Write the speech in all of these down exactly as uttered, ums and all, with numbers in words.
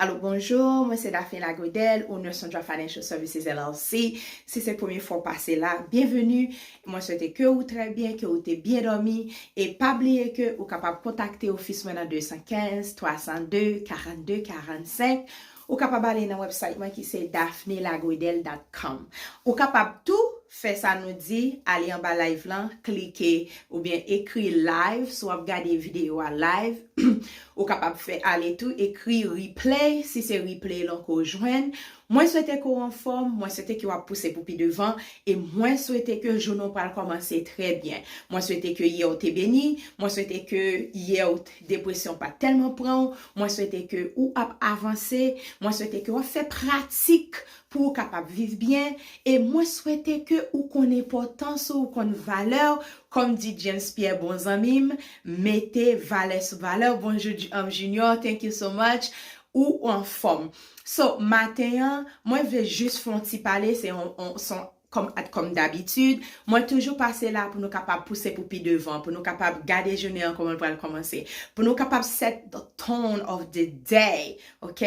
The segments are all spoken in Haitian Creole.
Alo, bonjou, mwen se Daphne Lagredel, owner Sandra Financial Services L L C. Si se premye fwa w pase la, byenveni. Mwen swete ke ou trè byen, ke ou te byen dòmi. E pa bliye ke ou kapab kontakte ofis mwen nan de san kenz, twa san de, karannde, karannsenk. Ou kapab ale nan website mwen ki se daphne lagredel dot com. Ou kapab tou fè sa nou di, ale anba live lan, klike oubyen ekri live, si w ap gade videyo a live. Ou kapab fè ale tou, ekri replay, si se replay lan ke w jwenn. Mwen swete ke w anfòm, mwen swete ke w ap pouse pou pi devan, e mwen swete ke jounen w pral kòmanse trè byen. Mwen swete ke yè w te beni, mwen swete ke yè w t-, depresyon pa t tèlman pran w, mwen swete ke ou ap avanse, mwen swete ke w ap fè pratik pou w kapab viv byen, e mwen swete ke ou konn enpòtans ou, ou konn valè w, kòm di James Pierre, bon zanmi m, mete valè sou valè. Bonjou, Ju-, um, Junior, thank you so much. Ou anfòm. So, maten an, mwen vle jis fè yon ti pale, se yon, yon, se yon, kòm, kòm dabitid, mwen toujou pase la pou nou kapab pouse pou pi devan, pou nou kapab gade jounen an kòman l pral kòmanse, pou nou kapab set the tone of the day, ok?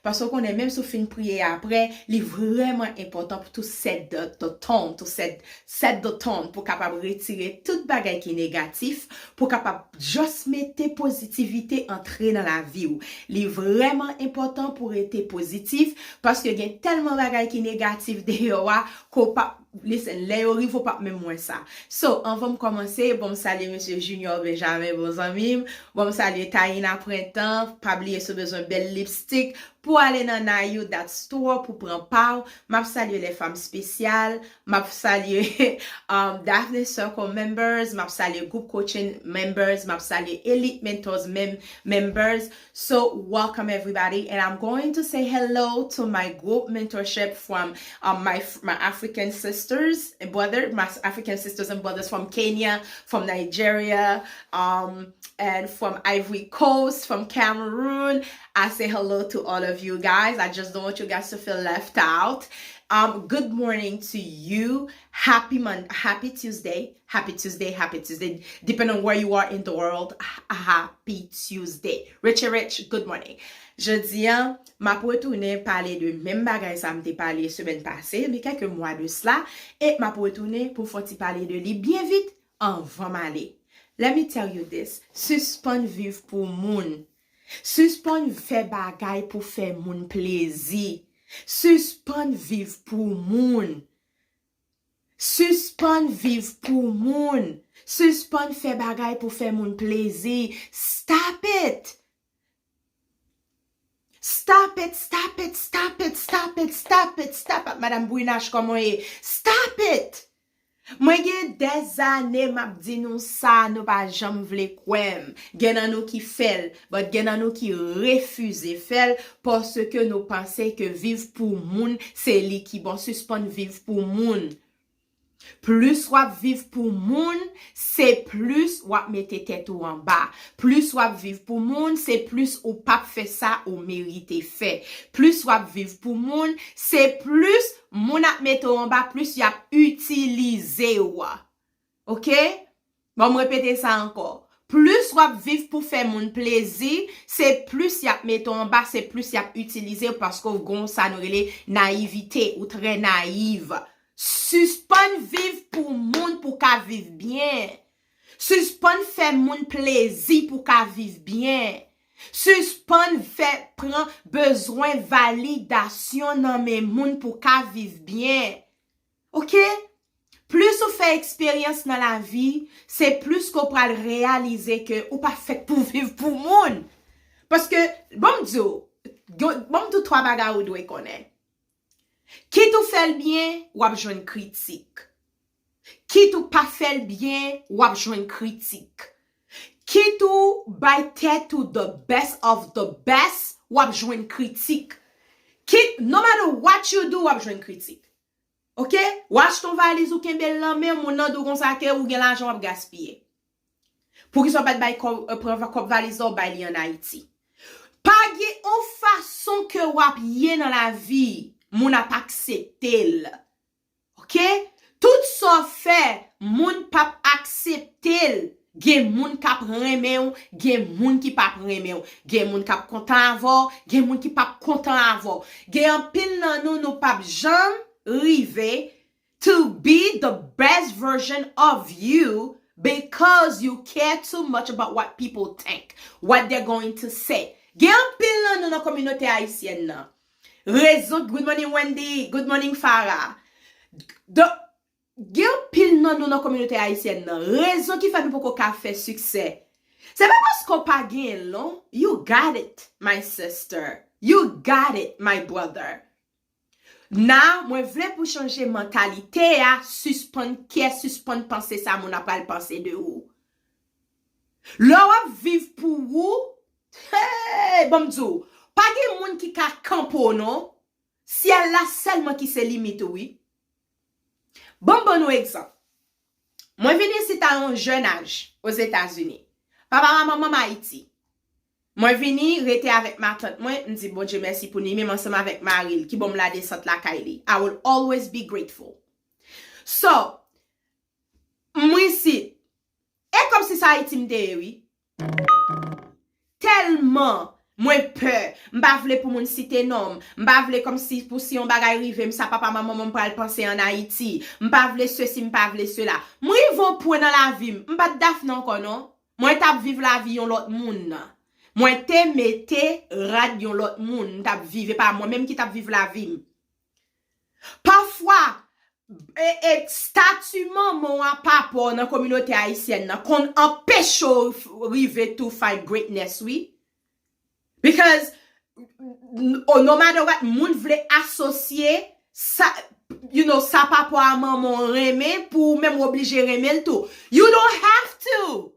Paske w konnen, menm si w fin priye apre, li vrèman enpòtan pou tou set the, the tone, to set, set the tone, pou kapab retire tout bagay ki negatif, pou kapab just mete pozitivite antre nan lavi w. Li vrèman enpòtan pou rete pozitif, paske gen tèlman bagay ki negatif deyò a, ke w pa, listen, lè yo rive, w p ap menm wè sa. So, anvan m kòmanse, bon, m salye mesye Junior Benjamin, bon zanmi m. Bon, m salye Taina Printemps, pa bliye si w bezwen bèl lipstick pou ale nan Nayou That Store pou pran pa w. M ap salye les femmes spéciales, m ap salye um, Daphne Circle members, m ap salye Group Coaching members, m ap salye Elite Mentors mem-, members. So, welcome everybody, and I'm going to say hello to my group mentorship from um, my, my African sisters and brothers, my African sisters and brothers from Kenya, from Nigeria, um, and from Ivory Coast, from Cameroon. I say hello to all of you guys. I just don't want you guys to feel left out. Um, good morning to you. Happy Mon-, happy Tuesday. Happy Tuesday, happy Tuesday. Depending on where you are in the world, h-, happy Tuesday. Richie Rich, good morning. Jodi a, m ap retounen pale de menm bagay sa m te pale semèn pase, men kèk mwa de sla, e m ap retounen pou fè yon ti pale de li byen vit anvan m ale. Let me tell you this. Sispann viv pou moun. Sispann fè bagay pou fè moun plezi. Sispann viv pou moun. Sispann viv pou moun. Sispann fè bagay pou fè moun plezi. Stop it! Stop it, stop it, stop it, stop it, stop it, stop it. Madam Brinache, kòman w ye? Stop it! Mwen gen dèzane m ap di nou sa, nou pa janm vle kwè m. Gen nan nou ki fè l, but gen nan nou ki refize fè l, paske nou panse ke viv pou moun, se li ki bon. Sispann viv pou moun. Plis w ap viv pou moun, se plis w ap mete tèt ou anba. Plis w ap viv pou moun, se plis ou p ap fè sa ou merite fè. Plis w ap viv pou moun, se plis moun ap mete w anba, plis y ap itilize w. Oke? Bon, m repete sa ankò. Plis w ap viv pou fè moun plezi, se plis y ap mete w anba, se plis y ap itilize w, paske w gen sa nou rele nayivite, ou trè nayiv. Sispann viv pou moun pou w ka viv byen. Sispann fè moun plezi pou w ka viv byen. Sispann fè, pran bezwen validasyon nan men moun pou w ka viv byen. Oke? Plis ou fè eksperyans nan lavi, se plis ke w pral reyalize ke ou pa fèt pou viv pou moun. Paske, ban m di w, ban m di w twa bagay ou dwe konnen. Kit ou fè l byen, w ap jwenn kritik. Kit ou pa fè l byen, w ap jwenn kritik. Kit ou bay tèt ou the best of the best, w ap jwenn kritik. Kit, no matter what you do, w ap jwenn kritik. Oke? W achte yon valiz, ou kenbe l nan men, moun nan di w konsa ke ou gen lajan w ap gaspiye. Poukisa w pa t bay kòb, pran kòb valiz la, w bay li ann Ayiti? Pa gen yon fason ke w ap ye nan lavi, moun ap aksepte l. Oke? Tout sa w fè, moun p ap aksepte l. Gen moun k ap renmen w, gen moun ki p ap renmen w. Gen moun k ap kontan avè w, gen moun ki p ap kontan avè w. Gen anpil nan nou, nou p ap janm rive to be the best version of you because you care too much about what people think, what they're going to say. Gen anpil nan nou nan kominote ayisyèn nan. Rezon, good morning Wendy, good morning Farah. The, gen anpil nan nou nan kominote ayisyèn nan. Rezon ki fè nou poko ka fè siksè, se pa paske w pa genyen l non. You got it, my sister. You got it, my brother. Now, mwen vle pou chanje mantalite a, sispann kè, sispann panse sa moun ap pral panse de ou. Lè w ap viv pou ou, hey, ban m di w, pa gen moun ki ka kanpe w non. Syèl la sèlman ki se limit ou, wi. Ban m ban nou egzanp. Mwen vin isit a yon jèn aj Ozetazini. Papa m ak manman m Ayiti. Mwen vini rete avèk matant mwen, m di Bondye mèsi pou li menm ansanm avèk mari l ki ban m ladesant lakay li. I will always be grateful. So, m isit. E kòmsi se Ayiti m te ye, wi. Tèlman mwen pè, m pa vle pou moun site non m, m pa vle kòmsi pou si yon bagay rive m, sa papa m ak manman m pral panse ann Ayiti, m pa vle sesi, m pa vle sela. M rive yon pwen nan lavi m, m pa t Daphne ankò non. Mwen t ap viv lavi yon lòt moun. Mwen te mete rad yon lòt moun, m t ap viv, e pa mwen menm ki t ap viv lavi m. Pafwa, e, e, stati manman w ak papa w nan kominote ayisyèn nan konn anpeche w f-, rive to find greatness, wi. Because, n-, oh, no matter what, moun vle asosye sa, you know, sa papa w ak manman w renmen pou ou menm w oblije renmen l tou. You don't have to.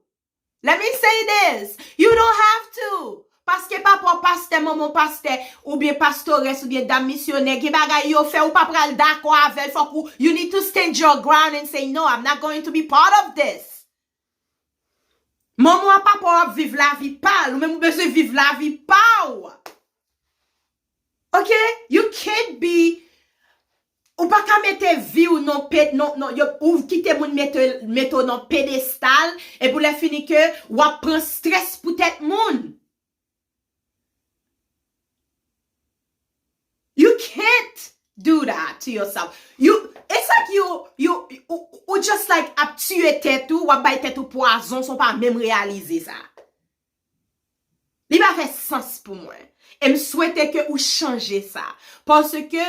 Let me say this. You don't have to. Paske papa w pastè, manman w pastè, oubyen pastorès, oubyen dam misyonè, gen bagay yo fè, ou pa pral dakò avè l, fòk ou, you need to stand your ground and say, "No, I'm not going to be part of this." Manman w ak papa w ap viv lavi pa l, ou menm ou bezwen viv lavi pa w. Ok? You can't be, ou pa ka mete vi w nan pe-, nan, nan, yo, ou kite moun mete, mete w nan pedestal, epi lè fini ke w ap pran strès poutèt moun. You can't do that to yourself. You, it's like you, you, ou, ou just like ap tiye tèt ou, w ap bay tèt ou pwazon san w pa menm reyalize sa. Li pa fè sans pou mwen. E m swete ke ou chanje sa. Paske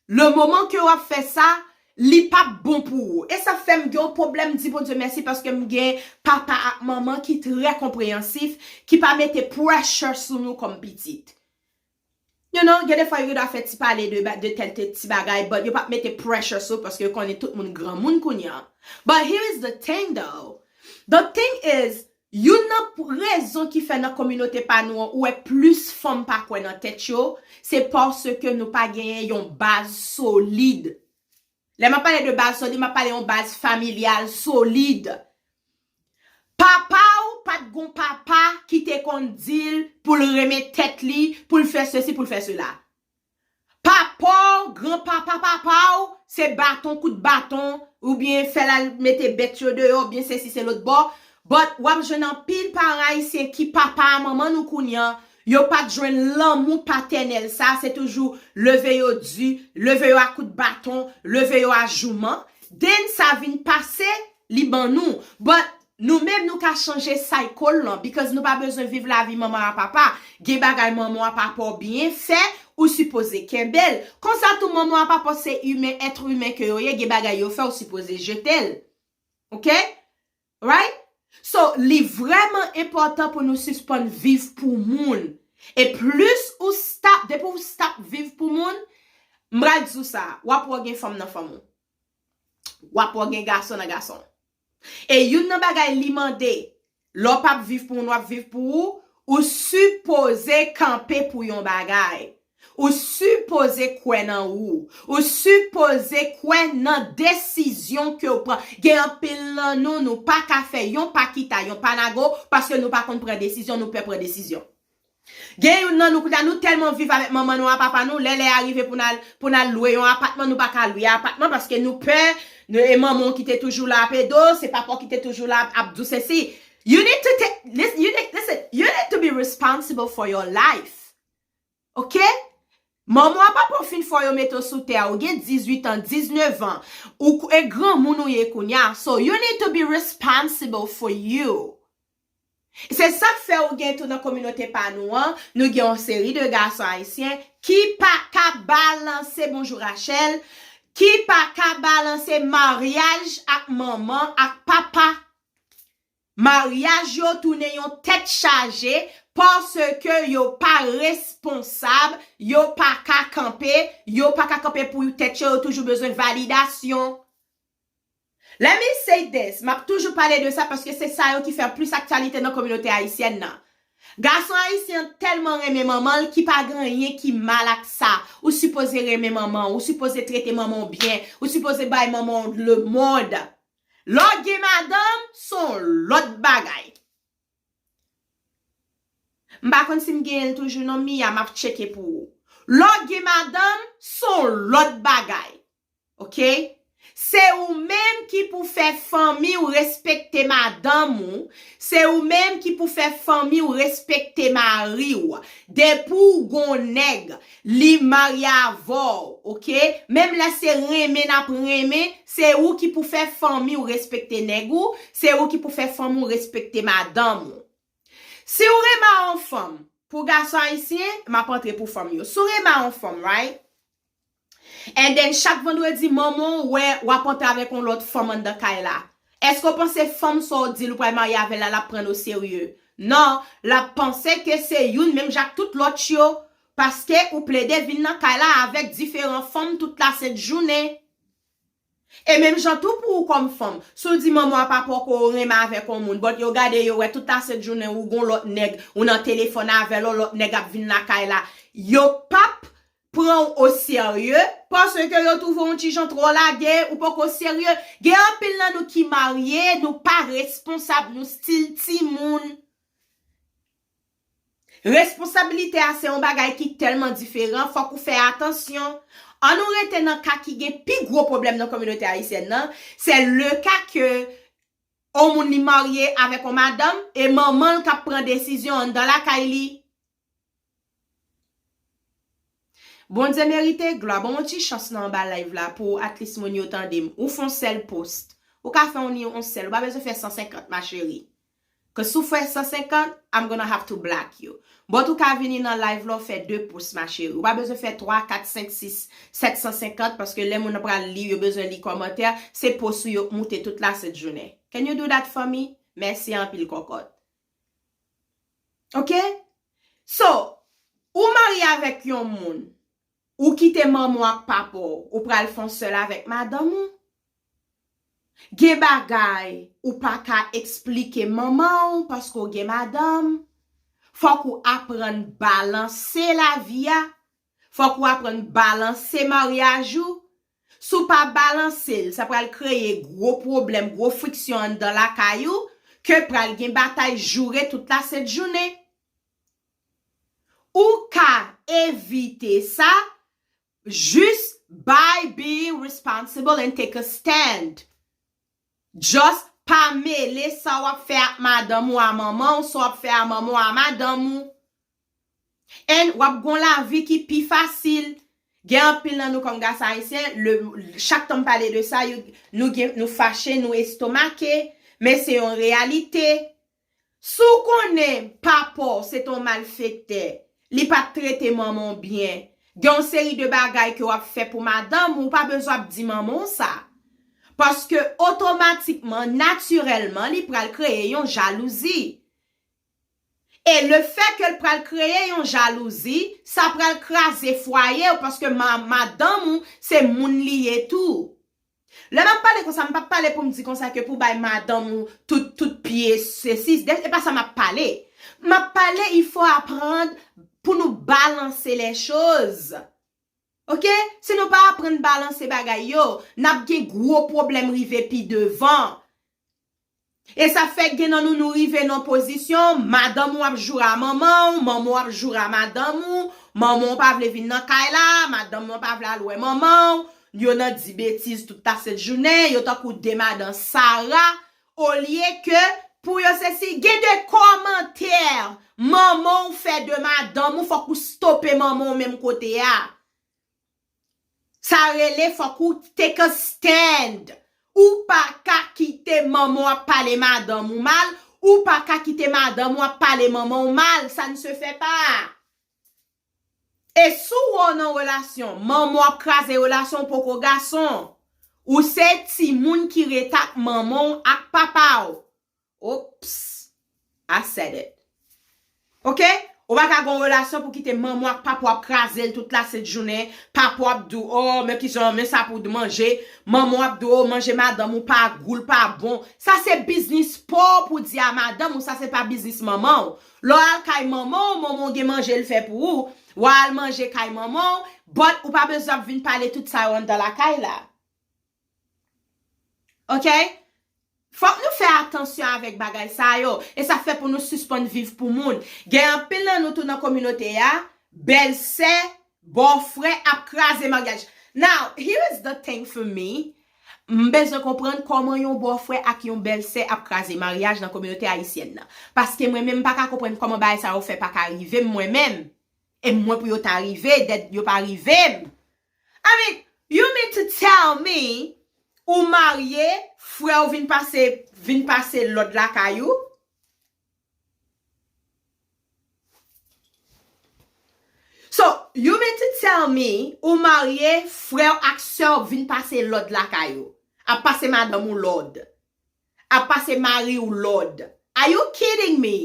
le moman ke w ap fè sa, li p ap bon pou ou. E sa fè m gen yon pwoblèm di Bondye mèsi paske m gen papa ak manman ki trè konpreyansif, ki pa mete pressure sou nou kòm pitit. You know, gen defwa yo ta fè ti pale de, ba-, de tèl te ti bagay, but yo p ap mete pressure sou paske yo konnen tout moun granmoun kounye a. But here is the thing though. The thing is, youn nan p-, rezon ki fè nan kominote pa nou an, ou wè plis fanm pa kwè nan tèt yo, se paske nou pa genyen yon baz solid. Lè m ap pale de baz solid, m ap pale yon baz familyal solid. Papa w pa t gon papa ki te konn di l pou l renmen tèt li, pou l fè sesi, pou l fè sela. Papa w, granpapa papa w, se baton, kout baton, oubyen fè l al mete bèt yo deyò, oubyen sesi, se lòt bò. But w ap jwenn anpil paran ayisyen ki papa a manman nou kounye a, yo pa t jwenn lanmou patènèl sa, se toujou leve yo di, leve yo a kout baton, leve yo a jouman. Then sa vin pase, li ban nou. But nou menm nou ka chanje cycle lan, because nou pa bezwen viv lavi manman a papa. Gen bagay manman a papa w byen fè, ou sipoze kenbe l. Konsa tou manman a papa w se imen, èt imen ke yo ye, gen bagay yo fè, ou sipoze jete l. Ok? Right? So, li vrèman enpòtan pou nou sispann viv pou moun. E plis ou stop, depi ou stop viv pou moun, m pral di w sa, w ap wè w gen fanm nan fanm ou. W ap wè w gen gason nan gason w. E youn nan bagay li mande, lè w p ap viv pou moun, w ap viv pou ou, ou sipoze kanpe pou yon bagay. Ou sipoze kwè nan ou. Ou sipoze kwè nan desizyon ke w pran. Gen anpil nan nou, nou pa ka fè yon pa kita, yon pa nago, paske nou pa konn pran desizyon, nou pè pran desizyon. Gen youn nan nou, kounye a, nou tèlman viv avèk manman nou ak papa nou, lè lè a rive pou n al, pou n al lwe yon apatman, nou pa ka lwe apatman paske nou pè, nou, e manman w ki te toujou la ap ede w, se papa w ki te toujou la ap, ap di w sesi. You need to take, listen, you need, listen, you need to be responsible for your life. Ok? Manman w a papa w fin fè w, yo mete w sou tè a, ou gen dizuit an, diznèf an, ou e granmoun ou ye kounye a. So you need to be responsible for you. Se sa k fè ou gen tou nan kominote pa nou an, nou gen yon seri de gason ayisyen ki pa ka balanse, bonjou Rachel, ki pa ka balanse maryaj ak manman, ak papa. Maryaj yo tounen yon tèt chaje paske yo pa responsab, yo pa ka kanpe, yo pa ka kanpe pou tèt yo, yo toujou bezwen validasyon. Let me say this, m ap toujou pale de sa paske se sa yo ki fè plis aktyalite nan kominote ayisyèn nan. Gason ayisyen tèlman renmen manman l ki pa gen anyen ki mal ak sa. Ou sipoze renmen manman w, ou sipoze trete manman w byen, ou sipoze bay manman w lemonn. Lè w gen madanm, se yon lòt bagay. M pa konn si m genyen l toujou non, Mia, m ap tcheke pou ou. Lè w gen madanm, se yon lòt bagay. Ok? Se ou menm ki pou fè fanmi w respekte madanm ou. Se ou menm ki pou fè fanmi w respekte mari w. Depi w gon nèg, li marye avè w, ok? Menm lè se renmen n ap renmen, se ou ki pou fè fanmi w respekte nèg ou, se ou ki pou fè fanmi w respekte madanm ou. Si w renmen yon fanm, pou gason ayisyen, m ap antre pou fanm yo. Si w renmen yon fanm, right? And then chak vandredi, manman w wè w ap antre avèk yon lòt fanm anndan kay la. Èske w panse fanm sa w di l ou pral marye avè l la, l ap pran n oserye? Non, l ap panse ke se youn menm jan ak tout lòt yo, paske ou plede vin nan kay la avèk diferan fanm tout lasent jounen. E menm jan tou pou ou kòm fanm, si w di manman w ap poko renmen avèk yon moun, but yo gade yo wè tout lasent jounen ou gon lòt nèg, ou nan telefòn avè l, yon lòt nèg ap vin lakay la, yo p ap pran w oserye, paske yo twouve w yon ti jan twò lage, ou poko serye. Gen anpil nan nou ki marye, nou pa responsab, nou still timoun. Responsablite a se yon bagay ki tèlman diferan, fòk ou fè atansyon. Ann nou rete nan ka ki gen pi gwo pwoblèm nan kominote ayisyèn nan, se le ka ke yon moun li marye avèk yon madanm e manman l k ap pran desizyon anndan lakay li. Bondye merite glwa. Ban m yon ti chans nan anba live la pou at least moun yo tande m. Ou fè yon sèl post. Ou ka fè yon, yon sèl. Ou pa bezwen fè san senkant, ma chérie. Ke si w fè san senkant, I'm gonna have to block you. But ou ka vini nan live la, w fè de post, ma chérie. Ou pa bezwen fè twa, kat, senk, sis, sèt san senkant, paske lè moun nan pral li, yo bezwen li kòmantè, se post ou yo moute tout lasent jounen. Can you do that for me? Mèsi anpil, kòkòt. Ok? So, ou marye avèk yon moun, ou kite manman w ak papa w, ou pral fè yon sèl avèk madanm ou. Gen bagay ou pa ka eksplike manman w paske w gen madanm. Fòk ou aprann balanse lavi a. Fòk ou aprann balanse maryaj ou. Si w pa balanse l, sa pral kreye gwo pwoblèm, gwo friksyon anndan lakay ou, ke pral gen batay joure tout lasent jounen. Ou ka evite sa, just by being responsible and take a stand. Just pa mele sa w ap fè ak madanm ou a manman w, sa w ap fè a manman w a madanm ou. And w ap gon lavi ki pi fasil. Gen anpil nan nou kòm gason ayisyen, le, chak tan m pale de sa, yo, nou gen, nou fache, nou estomake, men se yon reyalite. Si w konnen papa w se t on malfektè, li pa t trete manman w byen, gen yon seri de bagay ke w ap fè pou madanm ou, ou pa bezwen ap di manman w sa. Paske otomatikman, natirèlman, li pral kreye yon jalouzi. E le fè ke l pral kreye yon jalouzi, sa pral kraze fwaye w, paske ma-, madanm ou se moun li ye tou. Lè m ap pale konsa, m p ap pale pou m di konsa ke pou bay madanm ou tout, tout pye sesi, e pa sa m ap pale. M ap pale, il faut apprendre pou nou balanse les choses. Ok? Si nou pa aprann balanse bagay yo, n ap gen gwo pwoblèm rive pi devan. E sa fè gen nan nou, nou rive nan pozisyon, madanm ou ap joure a manman w, manman w ap joure a madanm ou, manman w pa vle vin nan kay la, madanm nan pa vle al wè manman w, yo nan di betiz tout lasent jounen, yo tankou de madan Sara, olye ke pou yo sesi, gen de kòmantè manman w fè de madanm ou, fòk ou stope manman w menm kote a. Sa rele fòk ou take a stand. Ou pa ka kite manman w ap pale madanm ou mal, ou pa ka kite madanm w ap pale manman w mal, ça ne se fait pas. E si w nan relasyon, manman w ap kraze relasyon, w poko gason. Ou se timoun ki ret ak manman w ak papa w. Oops, I said it. Ok? Ou pa ka gon relasyon pou kite manman w ak papa w ap kraze l tout lasent jounen. Papa w ap di w, oh, men kijan, men sa pou w manje. Manman w ap di w, oh, manje madanm ou pa gou, l pa bon. Sa se biznis pa w pou di a madanm ou, sa se pa biznis manman w. Lè w al kay manman w, manman w gen manje l fè pou ou. W al manje kay manman w, but ou pa bezwen ap vin pale tout sa yo anndan lakay la. Ok? Fòk nou fè atansyon avèk bagay sa yo. E sa fè pou nou sispann viv pou moun. Gen anpil nan nou tou nan kominote a, bèlsè, bòfrè ap kraze maryaj. Now, here is the thing for me. M bezwen konprann kòman yon bòfrè ak yon bèlsè ap kraze maryaj nan kominote ayisyèn nan. Paske mwen menm m pa ka konprann kòman bagay sa yo fè pa ka rive m mwen menm. E mwen pou yo ta rive, dèt yo pa rive m. I mean, you mean to tell me ou marye, frè w vin pase, vin pase lòd lakay ou? So, you mean to tell me ou marye, frè w ak sè w vin pase lòd lakay ou? Ap pase madanm ou lòd? Ap pase mari w lòd? Are you kidding me?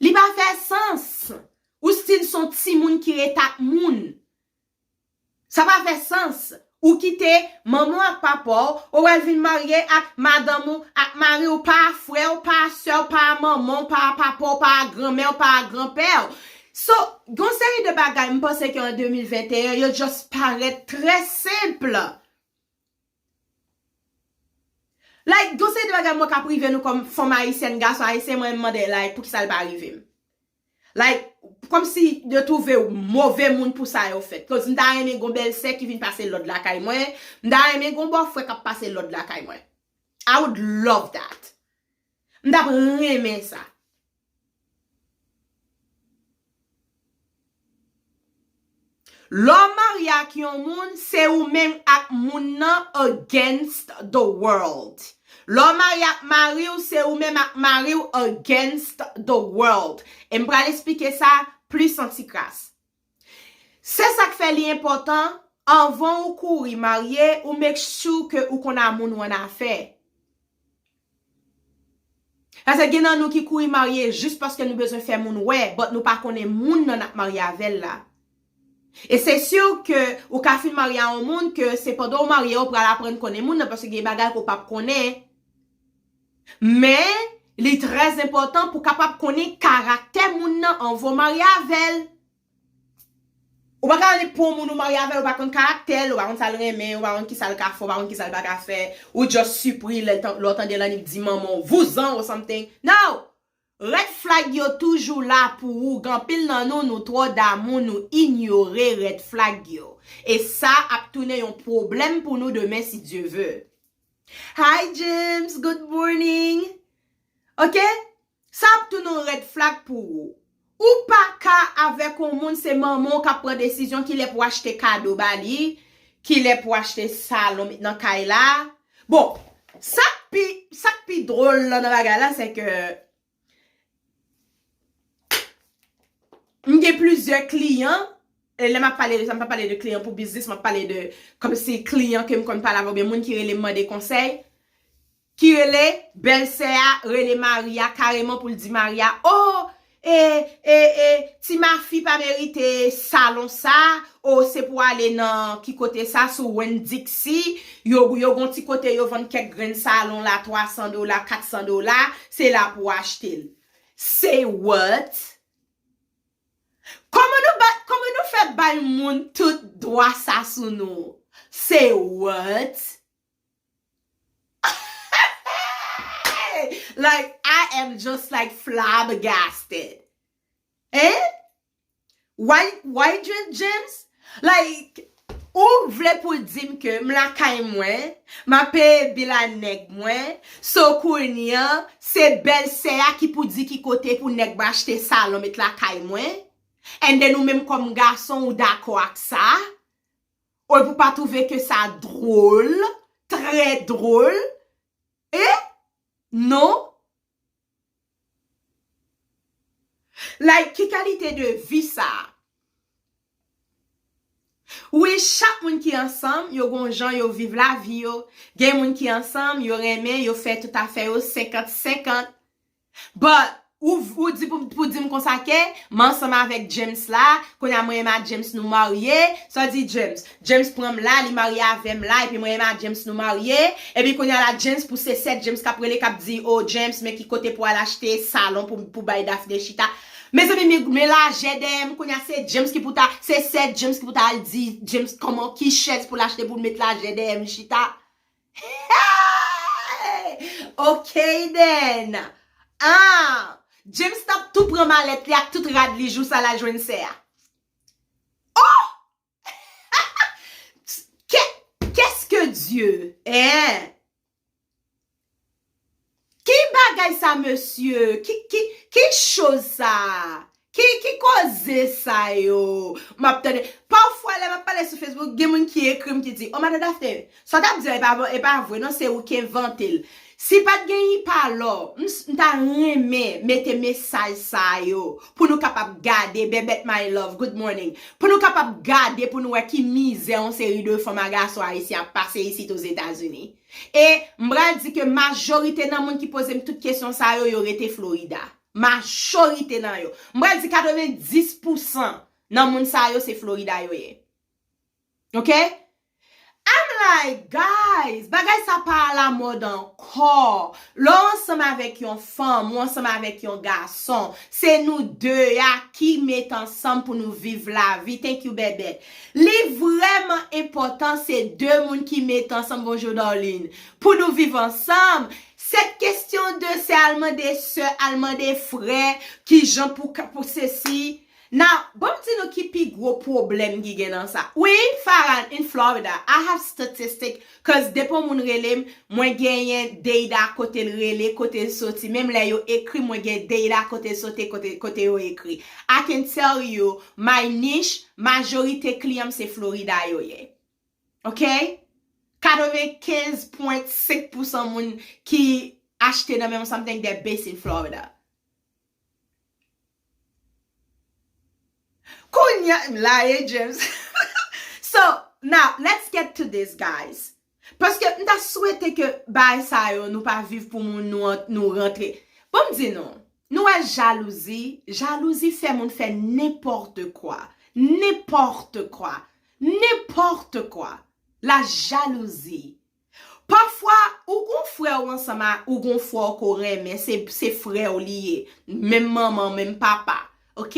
Li pa fè sans. Ou still son timoun ki ret ak moun. Sa pa fè sans. Ou kite manman w ak papa w, ou al vin marye ak madanm ou, ak mari w, pa frè w, pa sè w, pa manman w, pa papa w, pa granmè w, pa granpè w. So, gon seri de bagay, m panse ke an de mil venteyen, yo just parèt trè senp. Like, gon seri de bagay mwen k ap rive nou kòm fanm ayisyèn, gason ayisyen, mwen m mande, like, poukisa l pa rive m? Like, kòmsi yo twouve move moun pou sa yo fèt. Koz m ta renmen gon bèlsè ki vin pase lòd lakay mwen, m ta renmen gon bòfrè k ap pase lòd lakay mwen. I would love that. M t ap renmen sa. Lè w marye ak yon moun, se ou menm ak moun nan against the world. Lè w marye ak mari w, se ou menm ak mari w against the world. E m pral esplike sa plis an ti kras. Se sa k fè li enpòtan, anvan ou kouri marye, ou make sure ke ou konn a moun ou annafè. Paske gen nan nou ki kouri marye jis paske nou bezwen fè moun wè, but nou pa konnen moun nan n ap marye avè l la. E se si ke ou ka fin marye a yon moun ke se pandan w marye a ou pral aprann konnen moun nan, paske gen bagay ke w p ap konnen. Men, li trè enpòtan pou w kapab konnen karaktè moun nan anvan w marye avè l. Ou pa ka annik pran yon moun ou marye avè l, ou pa konn karaktè l, ou pa konn sa l renmen, ou pa konn ki sa l ka fè, ou pa konn ki sa l pa ka fè, ou just sipri lè l tan-, lè w tande l annik di manman w, vouzan ou something. No! Red flag yo toujou la pou ou. Gen anpil nan nou, nou twò damou, nou inyore red flag yo. E sa ap tounen yon pwoblèm pou nou demen, si Dye ve. Hi, James. Good morning. Ok? Sa ap tounen yon red flag pou ou. Ou pa ka avèk yon moun, se manman w k ap pran desizyon kilè pou achte kado ba li, kilè pou achte salon met nan kay la. Bon, sa k pi, sa k pi dwòl lan nan bagay la, se ke m gen plizyè kliyan, e lè m ap pale de sa, m pa pale de kliyan pou biznis, m ap pale de kòmsi kliyan ke m konn pale avè oubyen moun ki rele m mande konsèy, ki rele bèlsè a, rele mari a kareman pou l di mari a, oh, e, e, e, ti mafi pa merite salon sa, oh, se pou ale nan ki kote sa, sou Winn-Dixie, yo, yo gon ti kote yo vann kèk grenn salon la, twa san dola, kat san dola, se la pou achte l. Say what? Kòman nou ba, kòman nou fè bay moun tout dwa sa sou nou? Say what? Like, I am just, like, flabbergasted. Eh? Why, why, James? Like, Ou vle pou di m ke m lakay mwen, m ap peye bil a nèg mwen, so kounye a, se bèlsè a ki pou di ki kote pou nèg mwen achte salon met lakay mwen? And then ou menm kòm gason ou dakò ak sa? Ou pou pa twouve ke sa dwòl, trè dwòl? E? Non? Like, ki kalite de vi sa? Wi, chak moun ki ansanm, yo gon jan yo viv lavi yo. Gen moun ki ansanm, yo renmen, yo fè tout afè yo senkant senkant. But, ou, ou di pou, pou di m konsa ke, m ansanm avèk James la, kounye a mwen menm a James nou marye, sa di James, James pran m la, li marye avè m la, epi mwen menm a James nou marye, epi kounye a la James pou se sè James k ap rele, k ap di, oh James, men ki kote pou al achte salon pou, pou bay Daphne chita. Mezanmi, men, men lajè dèyè m, kounye a se James ki pou ta, se sè James ki pou ta al di James kòman, ki chèz pou l achte pou l met lajè dèyè m chita. Hey! Ok then. Ah, James t ap tou pran malèt li ak tout rad li jou sa l al jwenn sè a. Oh! Qu'est-ce que Dieu? Hein? Ki bagay sa, mesye? Ki, ki, ki choz sa? Ki, ki koze sa yo? M ap tande. Pafwa, lè m ap pale sou Facebook, gen moun ki ekri m ki di, "O, Madan Daphne, sa w t ap di a, e pa, e pa vre, non, se ou ki envante l." Si pa t gen Ipalò, m, m ta renmen mete mesaj sa yo pou nou kapab gade. Bèbèt, my love, good morning. Pou nou kapab gade, pou nou wè ki mizè yon seri de fanm ak gason ayisyen ap pase isit Ozetazini. E m pral di ke majorite nan moun ki poze m tout kesyon sa yo, yo rete Florida. Majorite nan yo. M pral di katrevenndis pousan nan moun sa yo, se Florida yo ye. Ok? I'm like, guys, bagay sa pa alamòd ankò. Lè w ansanm avèk yon fanm, ou ansanm avèk yon gason, se nou de a ki met ansanm pou nou viv lavi. Thank you, Bèbèt. Li vrèman enpòtan, se de moun ki met ansanm, bonjou, darling, pou nou viv ansanm. Cette question de se al mande sè, al mande frè, ki jan pou, pou sesi. Now, ban m di nou ki pi gwo pwoblèm ki gen nan sa. Wi, Farhan, in Florida, I have statistic, 'cause depi yon moun rele m, mwen genyen data kote l rele, kote l soti. Menm lè yo ekri, mwen gen data kote l soti, kote, kote yo ekri. I can tell you, my niche, majorite kliyan m se Florida yo ye. Ok? Katrevenkenz pwen senk pousan moun ki achte nan men m, something, they're based in Florida. Kounye a, m la ye, James. So, now, let's get to this, guys. Paske m ta swete ke bagay sa yo, nou pa viv pou moun, nou, an- nou rantre. Bon, m di nou, nou wè jalouzi, jalouzi fè moun fè nenpòt kwa, nenpòt kwa, nenpòt kwa. La jalouzi. Pafwa, ou gon frè ou ansanm a, ou gon frè ou ko renmen, se, se frè ou li ye, menm manman, menm papa, ok?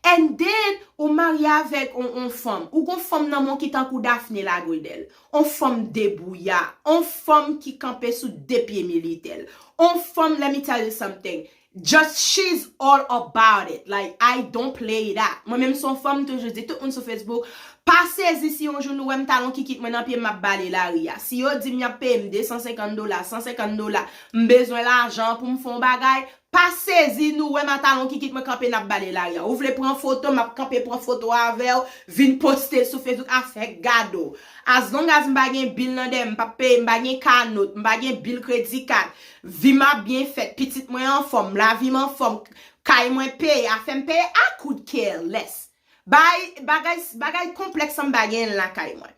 And then, ou marye avèk on, on fanm, ou gon fanm nan men w ki tankou Daphne Lagredèl, on fanm debouya, on fanm ki kanpe sou de pye militè l, on fanm, let me tell you something, just, she's all about it. Like, I don't play that. Mwen menm se yon fanm, m toujou di tout moun sou Facebook, pa sezi si yon jou nou wè m talon kikit mwen nan pye m, m ap bale lari a. Si yo di m y ap peye m de san senkant dola, san senkant dola, m bezwen lajan pou m fè yon bagay, pa sezi nou wè m a talon kikit mwen kanpe n ap bale lari a. Ou vle pran foto, m ap kanpe pran foto avè w, vin poste l sou Facebook, afè gado. As long as m pa gen bil nan dèyè m, m p ap peye, m pa gen kanot, m pa gen bil kredi kat, vi m ap byen fèt, pitit mwen anfòm, lavi m anfòm, kay mwen peye, afè m peye, I could care less. Bay, bagay, bagay konplèks sa m pa gen lakay mwen.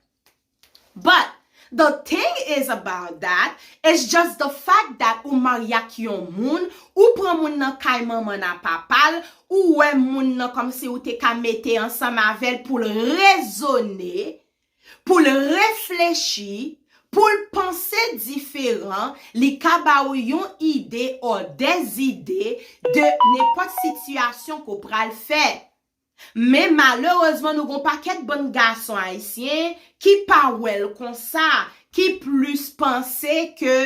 But the thing is about that, it's just the fact that ou marye ak yon moun, ou pran moun nan kay manman n a papa l, ou wè moun nan kòmsi ou te ka mete ansanm avè l pou l rezone, pou l reflechi, pou l panse diferan, li ka ba ou yon ide or des idées de nenpòt sitiyasyon ke w pral fè. Men malerezman, nou gon pakèt bann gason ayisyen ki pa wè l konsa, ki plis panse ke,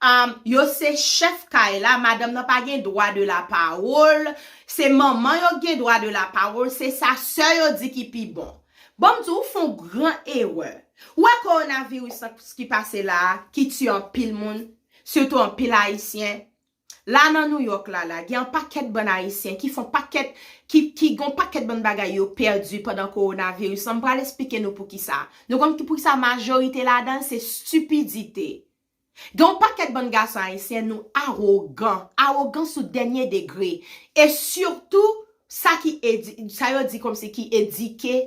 um, yo se chèf kay la, madanm nan pa gen dwa de la pawòl, se manman yo k gen dwa de la pawòl, se sa sè yo di ki pi bon. Bon, m di w, ou fè yon gran erè. Ou wè kowonaviris lan ki pase la a, ki tiye anpil moun, sitou anpil Ayisyen. La nan New York la, la, gen yon pakèt bann Ayisyen ki fè yon pakèt, ki, ki gen yon pakèt bann bagay yo pèdi pandan kowonaviris lan. M pral esplike nou poukisa. Nou konn ki poukisa majorite ladan l se stipidite. Gen yon pakèt bann gason ayisyen, nou awogan, awogan sou dènye degre. E sitou, sa ki edi-, sa yo di kòmsi ki edike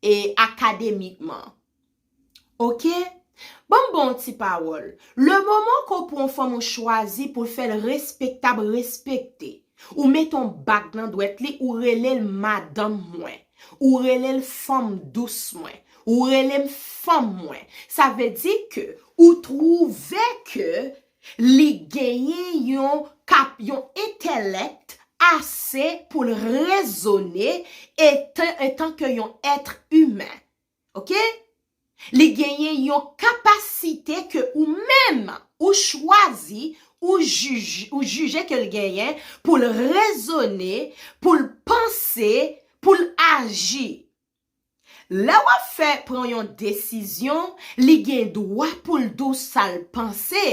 e akademikman. Oke? Ban m ba w yon ti pawòl. Le moman ke w pran yon fanm ou chwazi pou l fè l respektab, respekte. Ou mete yon bag nan dwèt li, ou rele l madanm mwen. Ou rele l fanm dous mwen. Ou rele m fanm mwen. Sa vle di ke ou twouve ke li genyen yon kap-, yon entèlèk ase pou l rezone etan, etan ke yon èt imen. Oke? Li genyen yon kapasite ke ou menm, ou chwazi, ou jij-, ou jije ke l genyen pou l rezone, pou l panse, pou l aji. Lè w ap fè, pran yon desizyon, li gen dwa pou l di w sa l panse,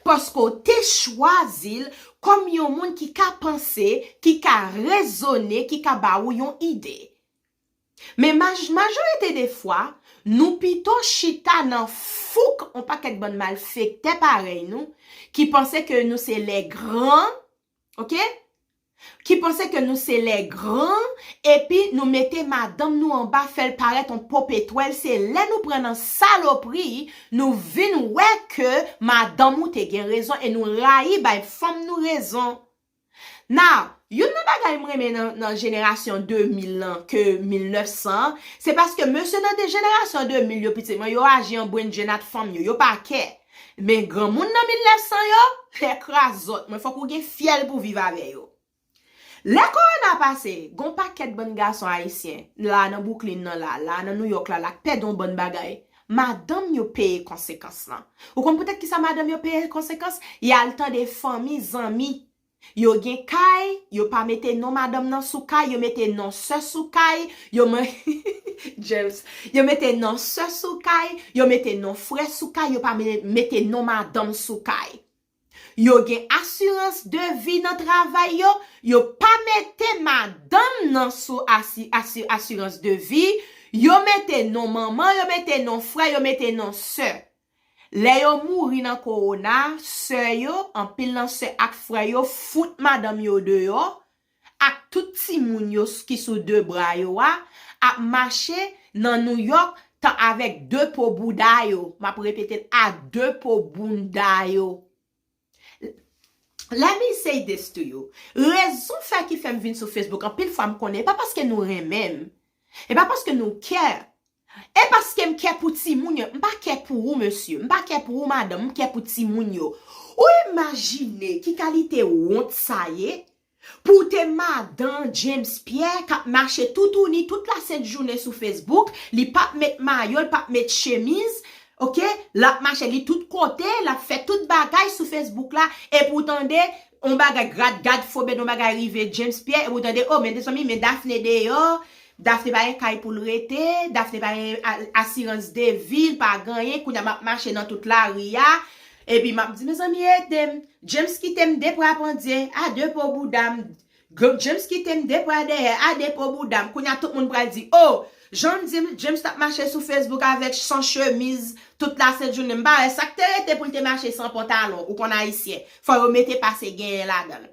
paske w te chwazi l kòm yon moun ki ka panse, ki ka rezone, ki ka ba ou yon ide. Men maj-, majorite de fwa, nou pito chita nan fouk yon pakèt bann malfektè parèy nou, ki panse ke nou se lè gran, oke? Ki panse ke nou se lè gran, epi nou mete madanm nou anba, fè l parèt yon popetwèl. Se lè nou pran nan salopri, nou vin wè ke madanm ou te gen rezon e nou rayi bay fanm nou rezon. Now, youn nan bagay m renmen nan, nan jenerasyon de mil lan ke mil nèf san an, se paske mesye nan de jenerasyon de mil yo, pitit mwen, yo aji an brenn jenn ak fanm yo, yo pa kè. Men granmoun nan mil nèf san yo, lè krazòt, mwen fòk ou gen fyèl pou viv avè yo. Lè kowona pase, gon pakèt bann gason ayisyen, la nan Brooklyn nan la, la nan New York la, la, k pèdi yon bann bagay. Madanm yo peye konsekans lan. Ou konn poutèt kisa madanm yo peye konsekans? Y al tande fanmi, zanmi. Yo gen kay, yo pa mete non madanm nan sou kay, yo mete non sè sou kay, yo men-, James, yo mete non sè sou kay, yo mete non frè sou kay, yo pa me-, mete non madanm sou kay. Yo gen asirans de vi nan travay yo, yo pa mete madanm nan sou asi-, asi-, asirans de vi, yo mete non manman, yo mete non frè, yo mete non sè. Lè yo mouri nan kowona, sè yo, anpil nan sè ak frè yo fout madanm yo deyò, ak tout timoun yo s-, ki sou de bra yo a, ap mache nan New York tan avèk de po bouda yo. M ap repete l, a de po bounda yo. Let me say this to you. Rezon fè ki fè m vin sou Facebook, anpil fwa m konnen, e pa paske nou renmen m. E pa paske nou care. E paske m care pou timoun yo. M pa care pou ou, mesye. M pa care pou ou, madanm. M care pou timoun yo. Ou imajine ki kalite wont sa ye? Pou w te madan James Pierre k ap mache toutouni tout lasent jounen sou Facebook, li p ap met mayo, li p ap met chemiz, oke? L ap mache, li tout kote, l ap fè tout bagay sou Facebook la, epi w tande yon bagay gad, gad fobe, yon bagay rive James Pierre, epi w tande, o, men mezanmi, men Daphné deyò, Daphné pa gen kay pou l rete, Daphné pa gen a-, asirans de vi, l pa gen anyen, kounye a m ap mache nan tout lari a, epi m ap di, mezanmi, ede m. James kite m de bra pandye, a de po bouda m. Gr-, James kite m de bra dèyè, a de po bouda m. Kounye a tout moun pral di, o, jan m di m, James t ap mache sou Facebook avèk san chemiz tout lasent jounen. M pa wè sa k te rete pou l te mache san pantalon, ou konn ayisyen. Fò yo mete pase genyen ladan l.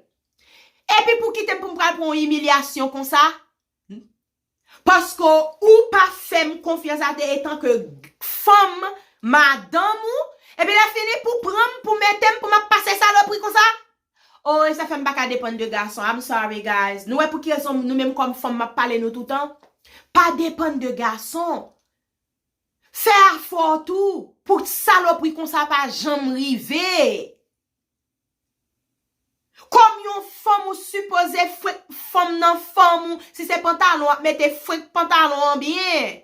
Epi pou kite m pou m pral pran yon imilyasyon konsa? Paske ou pa fè m konfyans ate etan ke fanm, madanm ou, epi lè fini pou pran m, pou mete m, pou m ap pase salopri konsa? Oh, e sa fè m pa ka depann de gason. I'm sorry, guys. Nou wè pou ki rezon nou menm kòm fanm m ap pale nou toutan? Pa depann de gason. Fè afè w tou pou salopri konsa pa janm rive. Kòm yon fanm ou sipoze frenk fanm nan fanm ou, si se pantalon w ap mete, frenk pantalon an byen.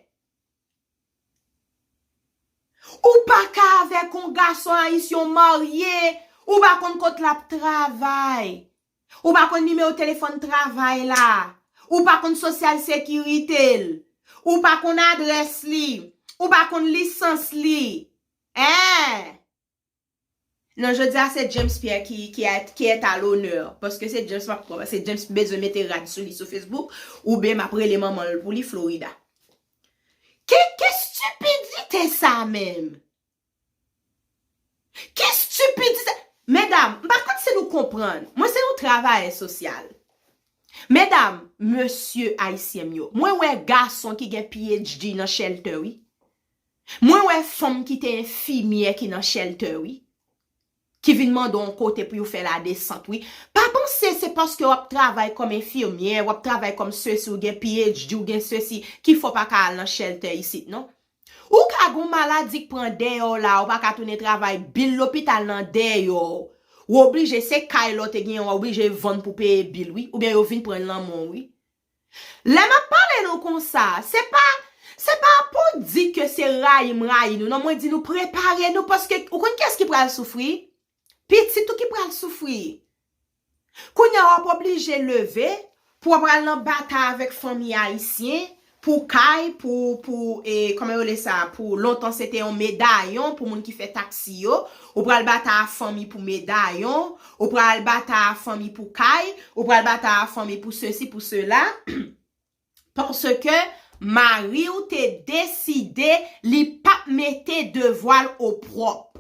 Ou pa ka avèk yon gason ayisyen w marye, ou pa konn kot l ap travay. Ou pa konn nimewo telefòn travay la. Ou pa konn sosyal sekirite l. Ou pa konn adrès li. Ou pa konn lisans li. Hein? Non, jodi a se James Pierre ki, ki, est, ki est à l'honneur. Paske se James m ap pran, se James bezwen mete rad sou li sou Facebook, oubyen m ap rele manman l pou li Florida. Ki, ki stupidité sa menm? Ki stupidité sa? Medam, m pa konn si nou konprann. Mwen se yon travayè sosyal. Medam, mesye ayisyen m yo, mwen wè gason ki gen P H D nan shelter, wi. Mwen wè fanm ki te enfimyè ki nan shelter, wi. Ki vin mande w yon kote pou yo fè ladesant, wi. Pa panse se paske w ap travay kòm enfimyè, w ap travay kòm sesi, ou gen P H D, ou gen sesi, ki fè w pa ka al nan shelter isit, non. Ou ka gon maladi k pran dèyè w la, ou pa ka tounen travay, bil lopital nan dèyè w. Ou oblije, se kay la w te genyen, w oblije vann pou peye bil, wi. Oubyen yo vin pran l nan men w, wi. Lè m ap pale nou konsa, se pa, se pa pou di ke se rayi m rayi nou, non, mwen di nou prepare nou, paske ou konn kiyès ki pral soufri? Pitit ou ki pral soufri. Kounye a w ap oblije leve pou w pral nan batay avèk fanmi ayisyen, pou kay, pou, pou, e, kòman yo rele sa, pou lontan se te yon medayon, pou moun ki fè taksi yo, ou pral batay a fanmi pou medayon, ou pral batay a fanmi pou kay, ou pral batay a fanmi pou sesi, pou sela, paske mari w te deside li p ap mete devwa l opwòp.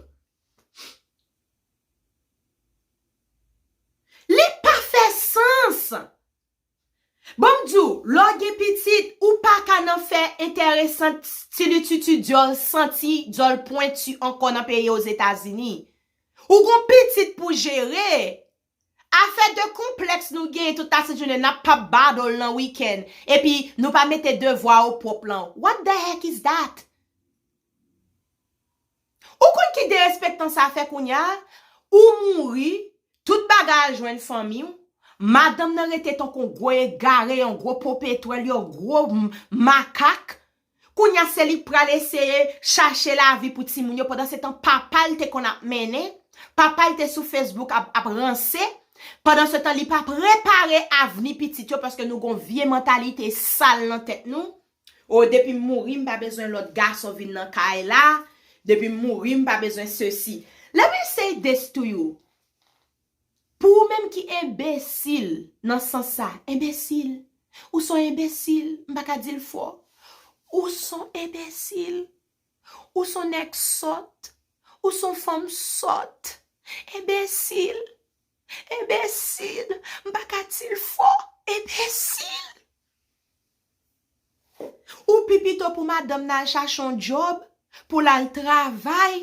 Li pa fè sans. Bon, m di w, lè w gen pitit, ou pa ka nan fè enteresan ti li titi dyòl santi dyòl pwenti ankò nan peyi Ozetazini. Ou gon pitit pou jere. Afè de konplèks nou genyen tout lasent jounen, n ap pap badol nan wikenn, epi nou pa mete devwa opwòp lan. What the heck is that? Ou konn ki derespektan sa fè kounye a? Ou mouri, tout bagay al jwenn fanmi w, madanm nan rete tankou yon gwo egare, yon gwo popetwèl, yon gwo m- makak. Kounye a se li k pral eseye chache lavi pou timoun yo, pandan se tan papa l te konn ap mennen, papa l te sou Facebook ap, ap ranse, pandan se tan li pa prepare avni pitit yo, paske nou gon vye mantalite sal nan tèt nou. O, depi m mouri, m pa bezwen lòt gason vin nan kay la. Depi m mouri, m pa bezwen sesi. Let me say this to you. Pou ou menm ki enbesil nan sans sa, enbesil. Ou son enbesil, m pa ka di l fò. Ou son enbesil. Ou son nèg sòt. Ou son fanm sòt. Enbesil. Enbesil. M pa ka di l fò. Enbesil. Ou pi pito pou madanm nan al chache yon djòb, pou l al travay,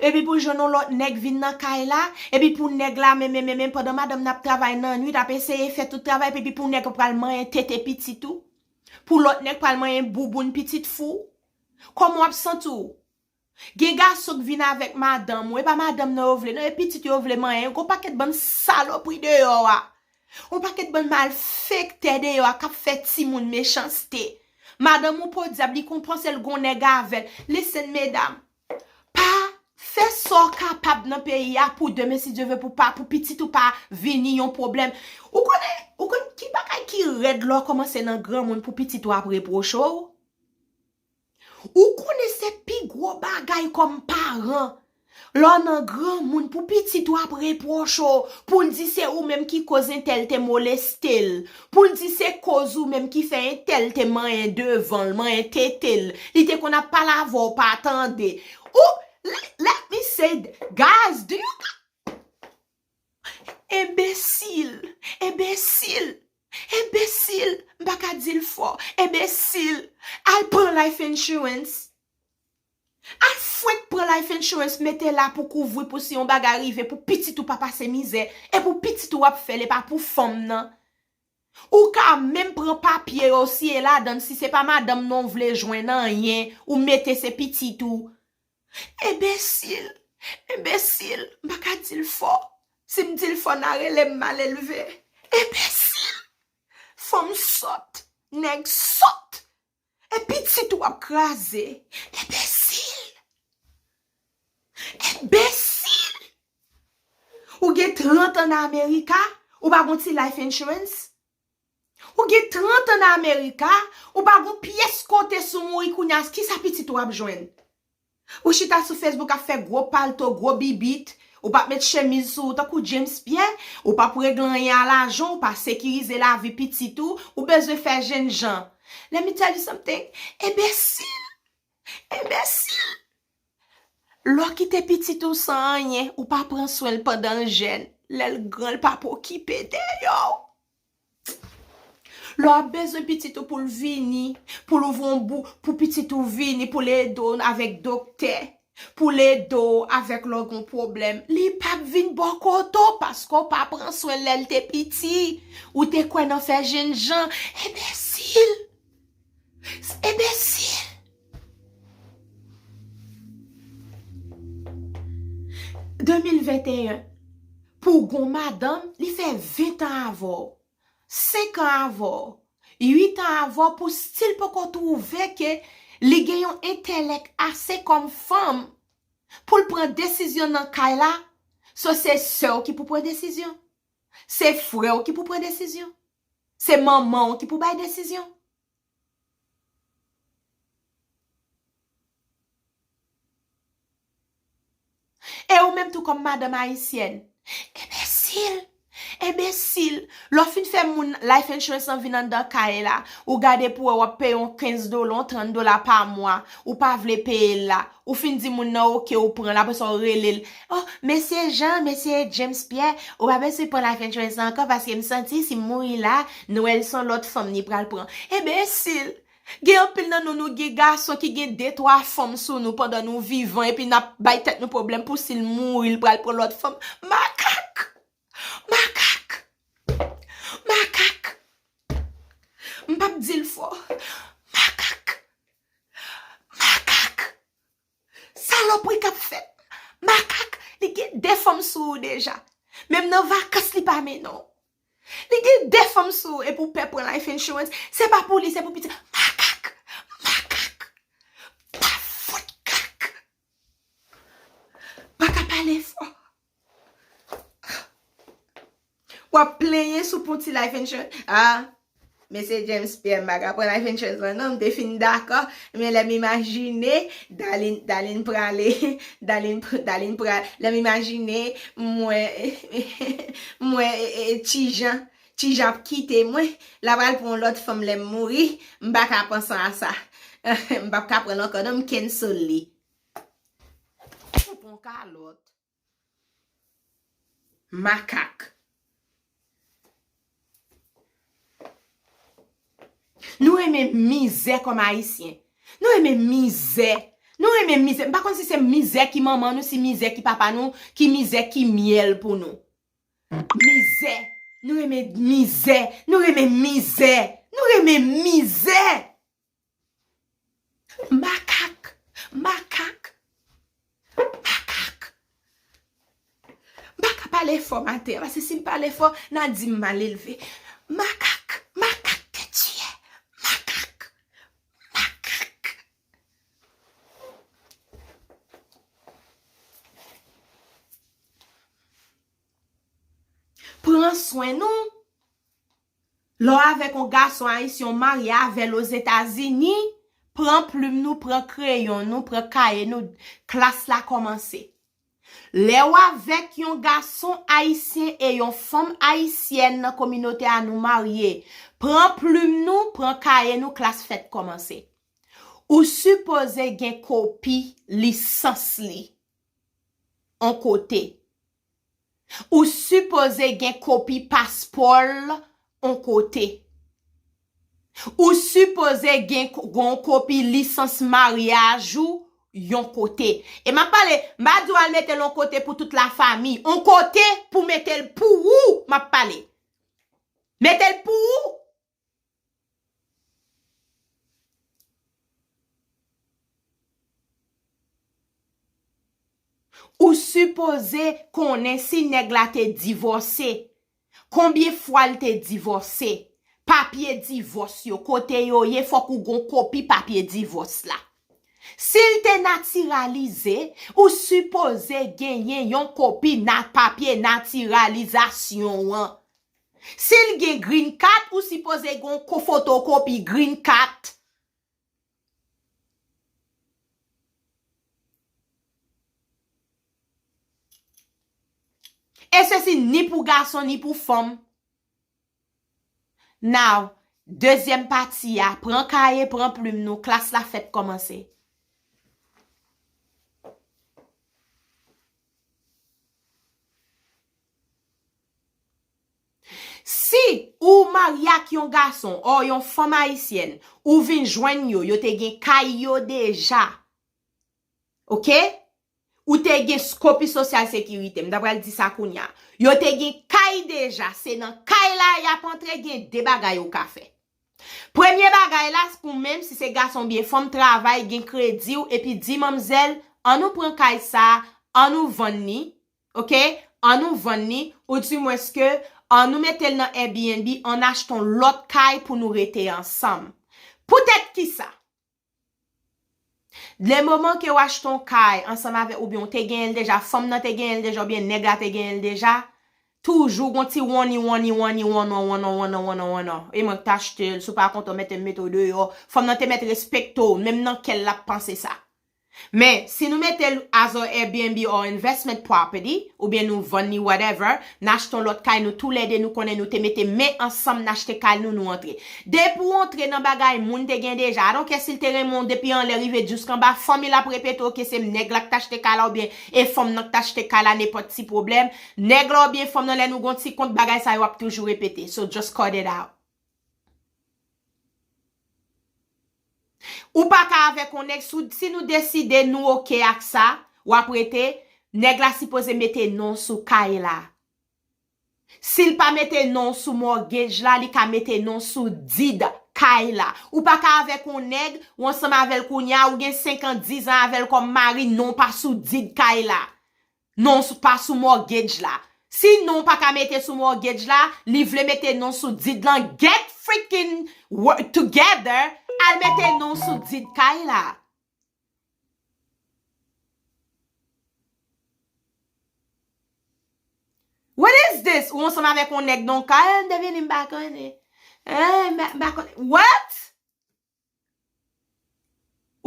epi pou l jwenn yon lòt nèg vin nan kay la, epi pou nèg la menm, menm, menm, menm, pandan madanm nan ap travay nan nwit, ap eseye fè tout travay, epi pou nèg pral manyen tete pitit ou, pou lòt nèg pral manyen bouboun pitit fi w. Kòman w ap santi w? Gen gason k vin avèk madanm ou, e pa madanm nan yo vle, non, e pitit yo vle manyen, gon pakèt bann salopri deyò a. Yon pakèt bann malfektè deyò a k ap fè timoun mechanste. Madanm ou podyab, li konn panse l gon nèg avè l. Listen, medam, pa fè sa w kapab nan peyi a pou demen, si Dye vle, pou pa, pou pitit ou pa vini yon pwoblèm. Ou konnen, ou konn ki bagay ki rèd lè w kòmanse nan granmoun pou pitit ou ap repwoche w? Ou konnen se pi gwo bagay kòm paran. Lè w nan granmoun, pou pitit ou ap repwoche w, pou l di se ou menm ki koz entèl te moleste l, pou l di se koz ou menm ki fè entèl te manyen devan l, manyen tete l, li te konn ap pale avè w, pa tande. Ou, let, let me say, guys, do you Enbesil! Enbesil! Enbesil! M pa ka di l fò. Enbesil! Al pran life insurance. Al fwenk pran life insurance, mete la pou kouvri pou si yon bagay rive, pou pitit ou pa pase mizè. E pou pitit ou w ap fè l, e pa pou fanm nan. Ou ka menm pran papye yo siye ladan l, si se pa madanm nan w vle jwenn anyen, ou mete se pitit ou. Enbesil! Enbesil! M pa ka di l fò. Si m di l fò, n a rele m malelve. Enbesil! Fanm sòt! Nèg sòt! E pitit ou ap kraze. Enbesil! Enbesil! Ou gen trant an nan Amerika, ou pa gon ti life insurance? Ou gen trant an nan Amerika, ou pa gon pyès kote si w mouri kounye a, kisa pitit ou ap jwenn? Ou chita sou Facebook ap fè gwo palto, gwo bibit, ou p ap met chemiz sou ou tankou James Pierre, ou p ap regle anyen a lajan, ou pa sekirize lavi pitit ou, ou bezwen fè jennjan. Let me tell you something, enbesil, enbesil. Lè w kite pitit ou san anyen, ou pa pran swen l pandan l jèn, lè l gran l p ap okipe de yo. Lè w ap bezwen pitit ou pou l vini, pou l ouvri yon bou, pou pitit ou vini, pou l ede w avèk doktè, pou l ede w avèk lè w gen yon pwoblèm, li p ap vin bò kote w paske w pa pran swen l lè l te piti. Ou te kwè nan fè jennjan. Enbesil! Enbesil! De mil venteyen, pou w gen yon madanm, li fè ven tan avè w, senk an avè w, uit an avè w, pou still poko twouve ke li gen yon entèlèk ase kòm fanm pou l pran desizyon nan kay la, so se sè w ki pou pran desizyon, se frè w ki pou pran desizyon, se manman w ki pou bay desizyon. E ou menm tou kòm madanm ayisyèn, enbesil, enbesil, lè w fin fè moun life insurance lan vin anndan kay la, ou gade pou wè w ap peye yon kenz dola, yon trant dola pa mwa, ou pa vle peye l la, ou fin di moun nan oke, ou pran l, apre sa w rele l, oh, mesye Jean, mesye James Pierre, ou pa bezwen pran life insurance lan ankò paske m santi si m mouri la, Nwèl se yon lòt fanm li pral pran. Enbesil! Gen anpil nan nou, nou gen gason ki gen de, twa fanm sou nou pandan nou vivan, epi n ap bay tèt nou pwoblèm pou si l mouri, l pral pran lòt fanm. Makak! Makak! Makak! M p ap di l fò. Makak! Makak! Salopri k ap fèt. Makak, li gen de fanm sou ou deja. Menm nan vakans, li pa mennen w. Li gen de fanm sou ou, epi w pè pran life insurance. Se pa pou li, se pou pitit. Makak! Makak! Pa fout kak! Pa ka pale fò. W ap plenyen sou pou ti life insurance. Ah, mesye James Pierre, m pa ka pran life insurance lan non, m te fin dakò. Men lè m imajine Darline, Darline prale, Darline, Darline pral, lè m imajine mwen, mwen, e, e, Tijan, Tijan ap kite mwen, l ap al pran yon lòt fanm lè m mouri, m pa ka panse a sa. M p ap ka pran l ankò non, m cancel li. Ou pran kalòt. Makak. Nou renmen mizè kòm Ayisyen. Nou renmen mizè. Nou renmen mizè. M pa konn si se mizè ki manman nou, si mizè ki papa nou, ki mizè ki myèl pou nou. Mizè. Nou renmen mizè. Nou renmen mizè. Nou renmen mizè. Makak, makak, makak. M pa ka pale fò maten an, paske si m pale fò, n a di m malelve. Makak, makak, têtu, makak, makak. Pran swen nou. Lè w avèk yon gason ayisyen, w marye avè l Ozetazini, pran plim nou, pran kreyon nou, pran kaye nou, klas la kòmanse. Lè w avèk yon gason ayisyen e yon fanm ayisyèn nan kominote a nou marye, pran plim nou, pran kaye nou, klas fèt kòmanse. Ou sipoze gen kopi lisans li on kote. Ou sipoze gen kopi paspò l on kote. Ou sipoze gen ko-, gon kopi lisans maryaj ou yon kote. E m ap pale, m pa di w al mete l on kote pou tout lafanmi. On kote pou mete l pou ou, m ap pale. Mete l pou ou. Ou sipoze konnen si nèg la te divòse, konbyen fwa l te divòse, papye divòs yo, kote yo ye, fòk ou gon kopi papye divòs la. Si l te natiralize, ou sipoze genyen yon kopi na-, papye natiralizasyon an. Si l gen green card, ou sipoze gen yon ko-, fotokopi green card. E sesi ni pou gason, ni pou fanm. Now, dezyèm pati a, pran kaye, pran plim nou, klas la fèk kòmanse. Si ou marye ak yon gason or yon fanm ayisyèn, ou vin jwenn yo, yo te gen kay yo deja. Oke? Ou te gen s-, kopi Sosyal Sekirite. M ta pral di sa kounye a. Yo te gen kay deja. Se nan kay la y ap antre, gen de bagay ou ka fè. Premye bagay la, ou menm, si se gason oubyen fanm, travay, gen kredi w, epi di manmzèl, "An nou pran kay sa, an nou vann li, oke? An nou vann li, oudimwens ke, an nou mete l nan Airbnb, an achte yon lòt kay pou nou rete ansanm." Poutèt kisa? Le moman ke w achte yon kay ansanm avè, oubyen w te genyen l deja, fanm nan te genyen l deja, oubyen nèg la te genyen l deja, toujou gon ti wonni, wonni, wonni, wonnon, wonnon, wonnon, wonnon, wonnon. E mwen k t achte l, si w pa kontan, mete m mete w deyò. Fanm nan te mèt respekte w, menm nan kè l l ap panse sa. Men, si nou mete l as a Airbnb or investment property, oubyen nou vann li, whatever, n achte yon lòt kay, nou toulède nou konnen nou te mete men ansanm, n achte kay nou, nou antre. Depi w antre nan bagay moun te gen deja, I don't care si l te renmen w depi anlè rive jiskanba, fanmi l ap repete w ke se nèg la k t achte kay la oubyen e fanm nan k t achte kay la, nenpòt ti pwoblèm. Nèg la oubyen fanm nan, lè nou gon ti kont, bagay sa yo ap toujou repete. So just cut it out. Ou pa ka avèk yon nèg, si, si nou deside nou oke ak sa, w ap rete, nèg la sipoze mete non sou kay la. Si l pa mete non sou mortgage la, li ka mete non sou deed kay la. Ou pa ka avèk yon nèg, ou ansanm avè l kounye a, ou gen senk an, diz an avè l kòm mari, non pa sou deed kay la. Non s-, pa sou mortgage la. Si non pa ka mete sou mortgage la, li vle mete non sou deed lan, get freaking work together, al mete non sou deed kay la. What is this? Ou ansanm avèk yon nèg nan yon kay, eh, m te vini, m pa konnen. Eh, m pa, m pa konnen. What?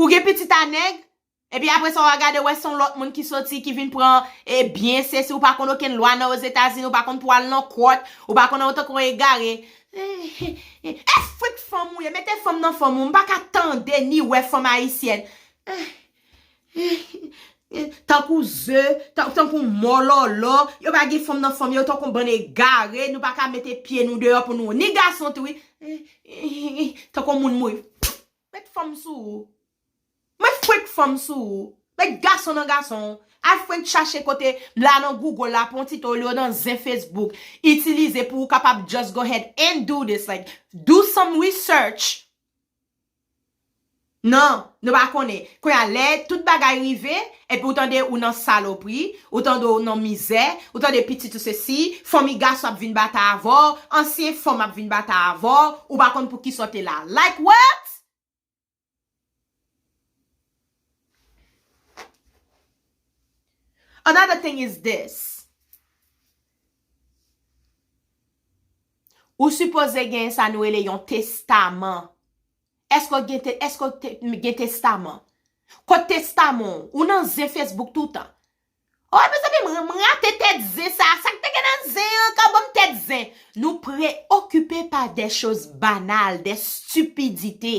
Ou gen pitit a nèg, epi apre sa w a gade wè se yon lòt moun ki soti, ki vin pran, e, byen, sesi, ou pa konn okenn lwa nan Ozetazini, ou pa konn pou al nan court, ou pa konn, ou tankou yon egare. E, e, e, e frik fanm ou ye, mete fanm nan fanm ou, m pa ka tande ni wè fanm ayisyèn. Tankou ze, tan-, tankou mòlòlò, yo pa gen fanm nan fanm yo, tankou bann egare, nou pa ka mete pye nou deyò pou nou, ni gason tou, wi. Tankou moun mouri. Met fanm sou ou. Met frenk fanm sou ou. Met gason nan gason. Al frenk chache kote la nan Google la, pran ti to olye nan zen Facebook. Itilize pou ou kapab just go ahead and do this. Like, do some research. Non, nou pa konnen. Kounye a, lè tout bagay rive, epi ou tande ou nan salopri, ou tande ou nan mizè, ou tande pitit ou sesi, fanmi gason ap vin batay avè w, ansyen fanm ap vin batay avè w, ou pa konn pou kisa w te la. Like what? Another thing is this. Ou sipoze gen sa nou rele yon testaman. Èske w gen te-, èske w te-, gen testaman? Kot testaman w? Ou nan zen Facebook toutan. Oh, mezanmi, m, m rate tèt zen sa. Sa k te gen nan zen an, ka ban m tèt zen. Nou preokipe pa de choz banal, de stipidite.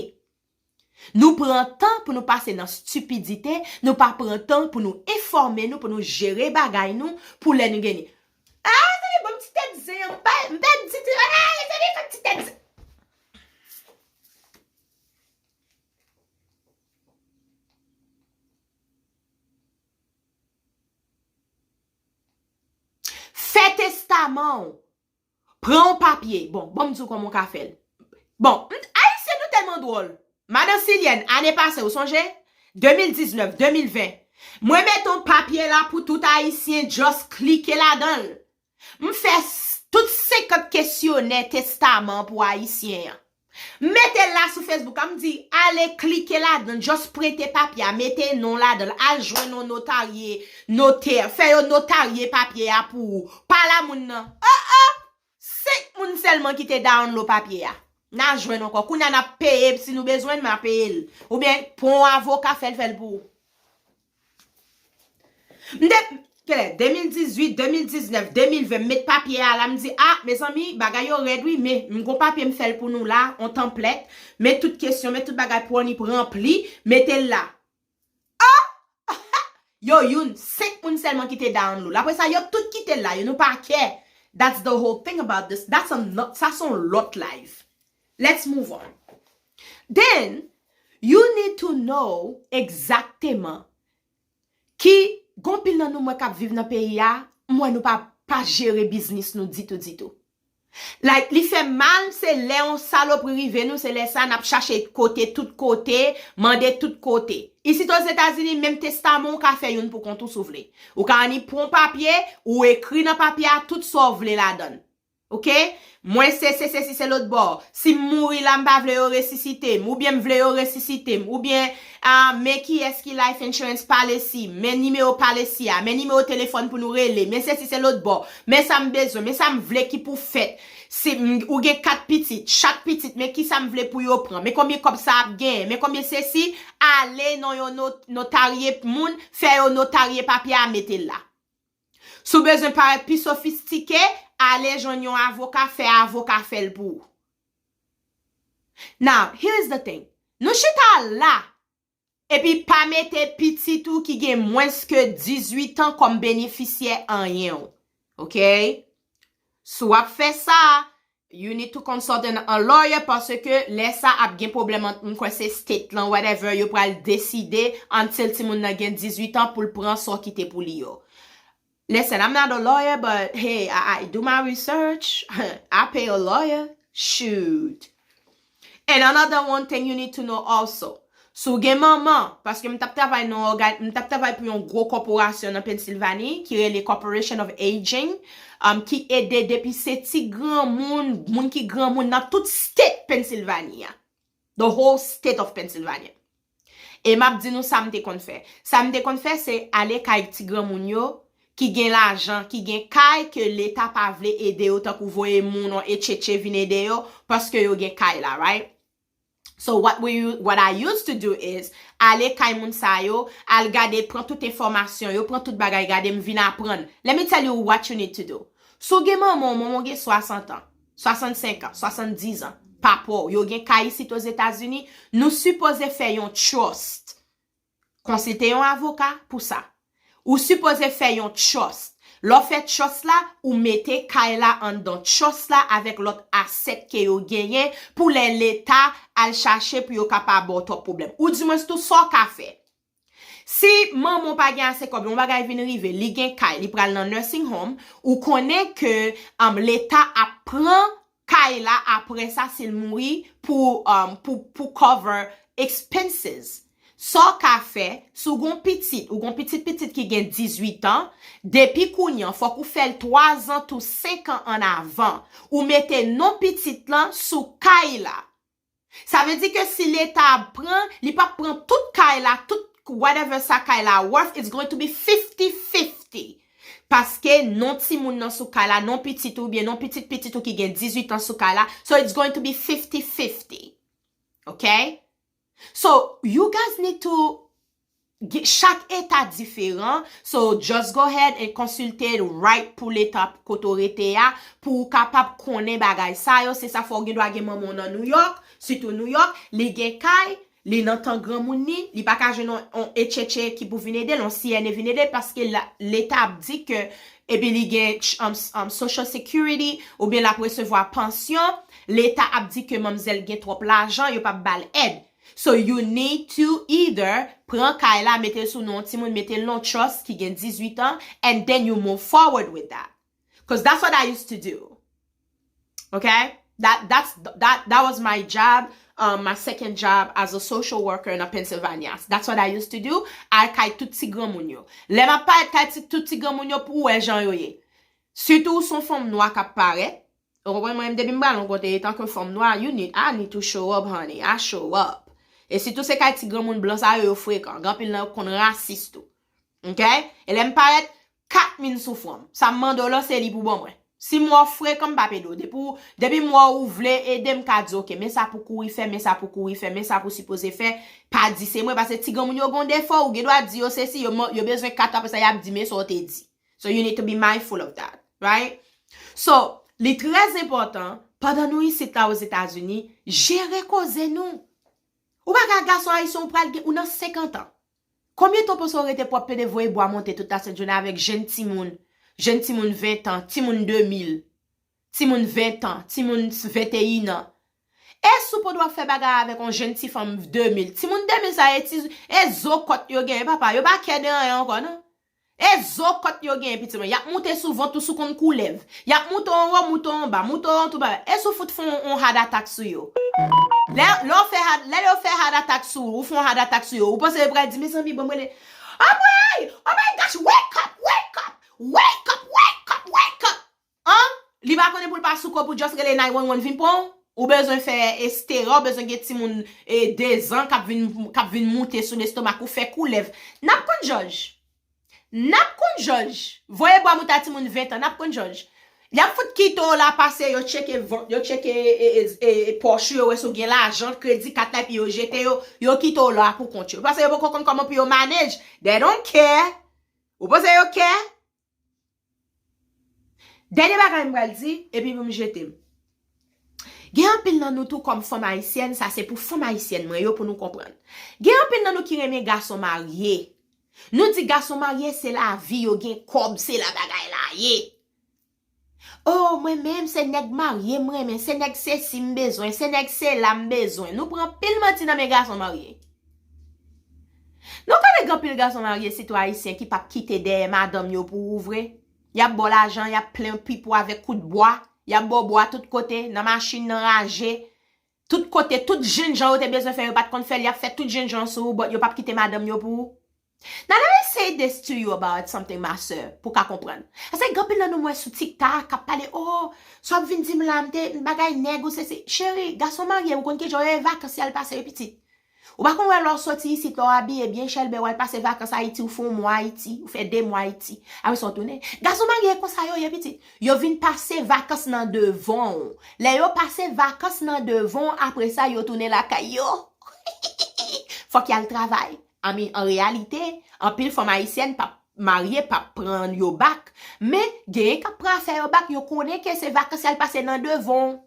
Nou pran tan pou nou pase nan stipidite, nou pa pran tan pou nou enfòme nou, pou nou jere bagay nou, pou lè nou gen li. Ah, mezanmi, ban m ti tèt zen an, m pa, m pèdi ti, ah, mezanmi, fè m ti tèt zen. Fè testaman w. Pran yon papye. Bon, ban m di w kòman w ka fè l. Bon, m, Ayisyen nou tèlman dwòl. Madan Silyèn, ane pase, ou sonje? De mil diznèf, de mil ven. Mwen mete yon papye la pou tout Ayisyen just klike ladan l. M fè s-, tout senkant kesyonè testaman pou Ayisyen an. M mete l la sou Facebook la, m di, ale klike ladan l, just prente papye a, mete non ladan l, al jwenn yon notarye, notè, fè yo notarye papye a pou ou. Pale a moun nan. Oh, oh! Se Senk moun sèlman ki te download papye a. N a jwenn ankò. Kounye a n ap peye, si nou bezwen l, m a peye l. Oubyen, pran yon avoka, fè l, fè l pou ou. M te, kèlè, de mil dizuit, de mil diznèf, de mil ven, m met papye a la, m di, a, mezanmi, bagay yo rèd wi, men m gon papye m fè l pou nou la, on tanplèt, men tout kesyon, men tout bagay pou w ranpli, mete l la. Oh! Yo, youn, senk moun sèlman ki te download. Apre sa, yo tout kite l la, yo nou pa kè. That's the whole thing about this. That's a, sa se yon lòt live. Let's move on. Then, you need to know egzakteman ki gon pil nan nou mwen k ap viv nan peyi a, m wè nou pa, pa jere biznis nou ditou, ditou. Like, li fè mal, se lè yon salopri rive nou, se lè sa n ap chache kote, tout kote, mande tout kote. Isit Ozetazini, menm testaman, ou ka fè youn pou kont ou si w vle. Ou ka annik pran yon papye, ou ekri nan papye a tout sa w vle ladan l. Oke? Mwen se, se, se, si se lòt bò. Si m mouri la, m pa vle yo resisite m. Oubyen m vle yo resisite m. Oubyen, ah, men kiyès ki life insurance policy. Men nimewo policy a. Men nimewo telefòn pou nou rele. Men se, si se lòt bò. Men sa m bezwen. Men sa m vle ki pou fèt. Si m, ou gen kat pitit. Chak pitit, men kisa m vle pou yo pran. Men konbyen kòb sa ap genyen. Men konbyen sesi. Ale nan yon not-, notarye moun. Fè yo notarye papye a, mete l la. Si w bezwen parèt pi sofistike, ale jwenn yon avoka, fè avoka fè l pou ou. Now, here's the thing. Nou chita la, epi pa mete pitit ou ki gen mwens ke dizuit an kòm benefisyè anyen w. Oke? Si w ap fè sa, you need to consult an, a lawyer, paske lè sa ap gen pwoblèm ant, m kwè se state lan, whatever, yo pral deside until timoun nan gen dizuit an pou l pran sa w kite pou li yo. Listen, I'm not a lawyer, but hey, I, I do my research. I pay a lawyer. Shoot. And another one thing you need to know also. Si w gen manman, paske m t ap travay nan òga-, m t ap travay pou yon gwo kòporasyon nan Pennsylvanie ki rele Corporation of Aging, um, ki ede depi se ti granmoun, moun ki granmoun nan tout state Pennsylvanie a. The whole state of Pennsylvania. E m ap di nou sa m te konn fè. Sa m te konn fè, se ale kay ti granmoun yo ki gen lajan, ki gen kay ke leta pa vle ede yo, tankou voye moun an etchetche vin ede yo, paske yo gen kay la, right? So what we u-, what I used to do is, ale kay moun sa yo, al gade, pran tout enfòmasyon yo, pran tout bagay, gade, m vin aprann. Let me tell you what you need to do. Si w gen manman w, manman w gen swasant an, swasannsenk an, swasanndiz an, papa w, yo gen kay isit Ozetazini, nou sipoze fè yon trust. Konsilte yon avoka pou sa. Ou sipoze fè yon trust. Lè w fè trust la, ou mete kay la anndan trust la avèk lòt asèt ke yo genyen pou lè leta al chache pou yo ka pa ba w twòp pwoblèm. Oudimwens tou sa w ka fè. Si manman w pa gen ase kòb, yon bagay vin rive, li gen kay, li pral nan nursing home, ou konnen ke, um, leta ap pran kay la apre sa si l mouri pou, um, pou, pou cover expenses. Sa w ka fè, si w gon pitit, ou gon pitit pitit ki gen dizuit an, depi kounye a, fòk ou fè l twazan tou senk an an avan. Ou mete non pitit lan sou kay la. Sa vle di ke si leta ap pran, li p ap pran tout kay la, tout whatever sa kay la worth, it's going to be fifty fifty. Paske non timoun nan sou kay la, non pitit ou, oubyen non pitit pitit ou ki gen dizuit an sou kay la. So it's going to be fifty fifty. Ok? So, you guys need to, chak eta diferan. So, just go ahead and konsilte right pou leta kote w rete a, pou w kapab konnen bagay sa yo. Se sa fè w gen dwa gen manman w nan New York, sitou New York, li gen kay, li nan tan granmoun li, li pa ka jwenn on, on etchetche ki pou vin ede l, on C N A vin ede l, paske la, leta ap di ke, epi li gen, um, um, Social Security, oubyen l ap resevwa pansyon, leta ap di ke manmzèl gen twòp lajan, yo p ap ba l èd. So you need to either pran kay la, mete l sou non timoun, mete l nan trust ki gen dizuit an, and then you move forward with that. 'Cause that's what I used to do. Okay? That, that's, that, that was my job, um, my second job as a social worker in a Pennsylvania. That's what I used to do. Al kay tout ti granmoun yo. Lè m ap parèt kay ti, tout ti granmoun yo pou w wè jan yo ye. Sitou ou se yon fanm nwa k ap parèt, ou konprann mwen, depi m pral yon kote, etanke fanm nwa, you need, I need to show up, honey. I show up. E sitou se kay ti granmoun blan sa yo, yo frekan. Gen anpil nan yo konn rasis tou. Ok? E lè m parèt, kat min sou fwon m. Sa m mande w lan, se li pou ban mwen. Si m wè w frekan, m p ap ede w. Depi w, depi m wè w vle ede m, m ka di, oke, men sa pou kouri fè, men sa pou kouri fè, men sa pou sipoze fè. Pa di se mwen, paske ti granmoun yo gen yon defo, ou gen dwa di yo sesi, yo, yo bezwen kat, apre sa, y ap di, men sa w te di. So you need to be mindful of that, right? So, li trè enpòtan, pandan nou isit la Ozetazini, jere koze nou. Ou pa ka gason ayisyen, ou pral gen, ou nan senkant an. Konbyen tan w panse w rete pou w ap plede voye bwa monte tout lasent jounen avèk jenn timoun, jenn timoun ven tan, timoun de mil, timoun ven tan, timoun venteyen an? Èske w pa dwe ap fè bagay avèk yon jenn ti fanm de mil? Timoun de mil sa e ti, e zo kòt yo genyen, papa, yo pa kè de anyen ankò, non. E zo kòt yo genyen, pitit mwen. Y ap moute sou vant ou, sou konn koulèv. Y ap moute anwo, moute anba, moute anwo, tou bagay. Èske w fout fè yon, yon heart attack sou yo? Lè, lè w fè heart, lè yo fè heart attack sou ou, ou fè yon heart attack sou yo, ou panse yo pral di, mezanmi, ban m rele, oh my, oh my gosh, wake up, wake up, wake up, wake up, wake up. An? Li pa konnen pou l pa sou kò pou just rele nine one one vin pran w? Ou bezwen fè estera, ou bezwen gen timoun e dezan k ap vin, k ap vin moute sou lestomak ou, fè koulèv. N ap konn jòj. N ap konn jòj. Voye bwa moute a timoun ven tan, n ap konn jòj. Y ap fout kite w la pase, yo tcheke vant, yo tcheke e, e, e, e pòch ou, yo wè si w gen lajan, kredi kat la, epi yo jete yo, yo kite w la pou kont yo. Paske yo poko konn kòman pou yo manage. They don't care. Ou panse yo care? Dènye bagay m pral di, epi pou m jete m. Gen anpil nan nou tou kòm fanm ayisyèn, sa se pou fanm ayisyèn mwen yo pou nou konprann. Gen anpil nan nou ki renmen gason marye. Nou di gason marye se lavi, yo gen kòb, se la bagay la ye. Oh, mwen menm se nèg marye m renmen, se nèg sesi m bezwen, se nèg sela m bezwen. Nou pran pil manti nan men gason marye. Nou konnen gen anpil gason marye sitou ayisyen ki p ap kite dèyè madanm yo pou ou vre. Y ap ba w lajan, y ap plen pipo avèk kout bwa, y ap ba w bwa tout kote, nan machin, nan raje. Tout kote, tout jennjan yo te bezwen fè, yo pa t konn fè l, y ap fè tout jennjan sou ou, but yo p ap kite madanm yo pou ou. Now, let me say this to you about something, ma sè, pou w ka konprann. Paske gen anpil nan nou m wè sou TikTok k ap pale, oh, sa w ap vin di m la, m te, m bagay nèg ou sesi. Cheri, gason marye, ou konn kijan yo ye, vakans y al pase yo pitit. Ou pa konn wè lè w soti isit la, w abiye byen chèlbè, w al pase vakans Ayiti, ou fè yon mwa Ayiti, ou fè de mwa Ayiti. Apre sa w tounen. Gason marye konsa yo ye pitit. Yo vin pase vakans nan devan w. Lè yo pase vakans nan devan w, apre sa yo tounen lakay yo. Fòk y al travay. I mean, an reyalite, anpil fanm ayisyèn p ap marye, p ap pran yo bak. Men, genyen k ap pran afè yo bak, yo konnen ke se vakans y al pase nan devan w.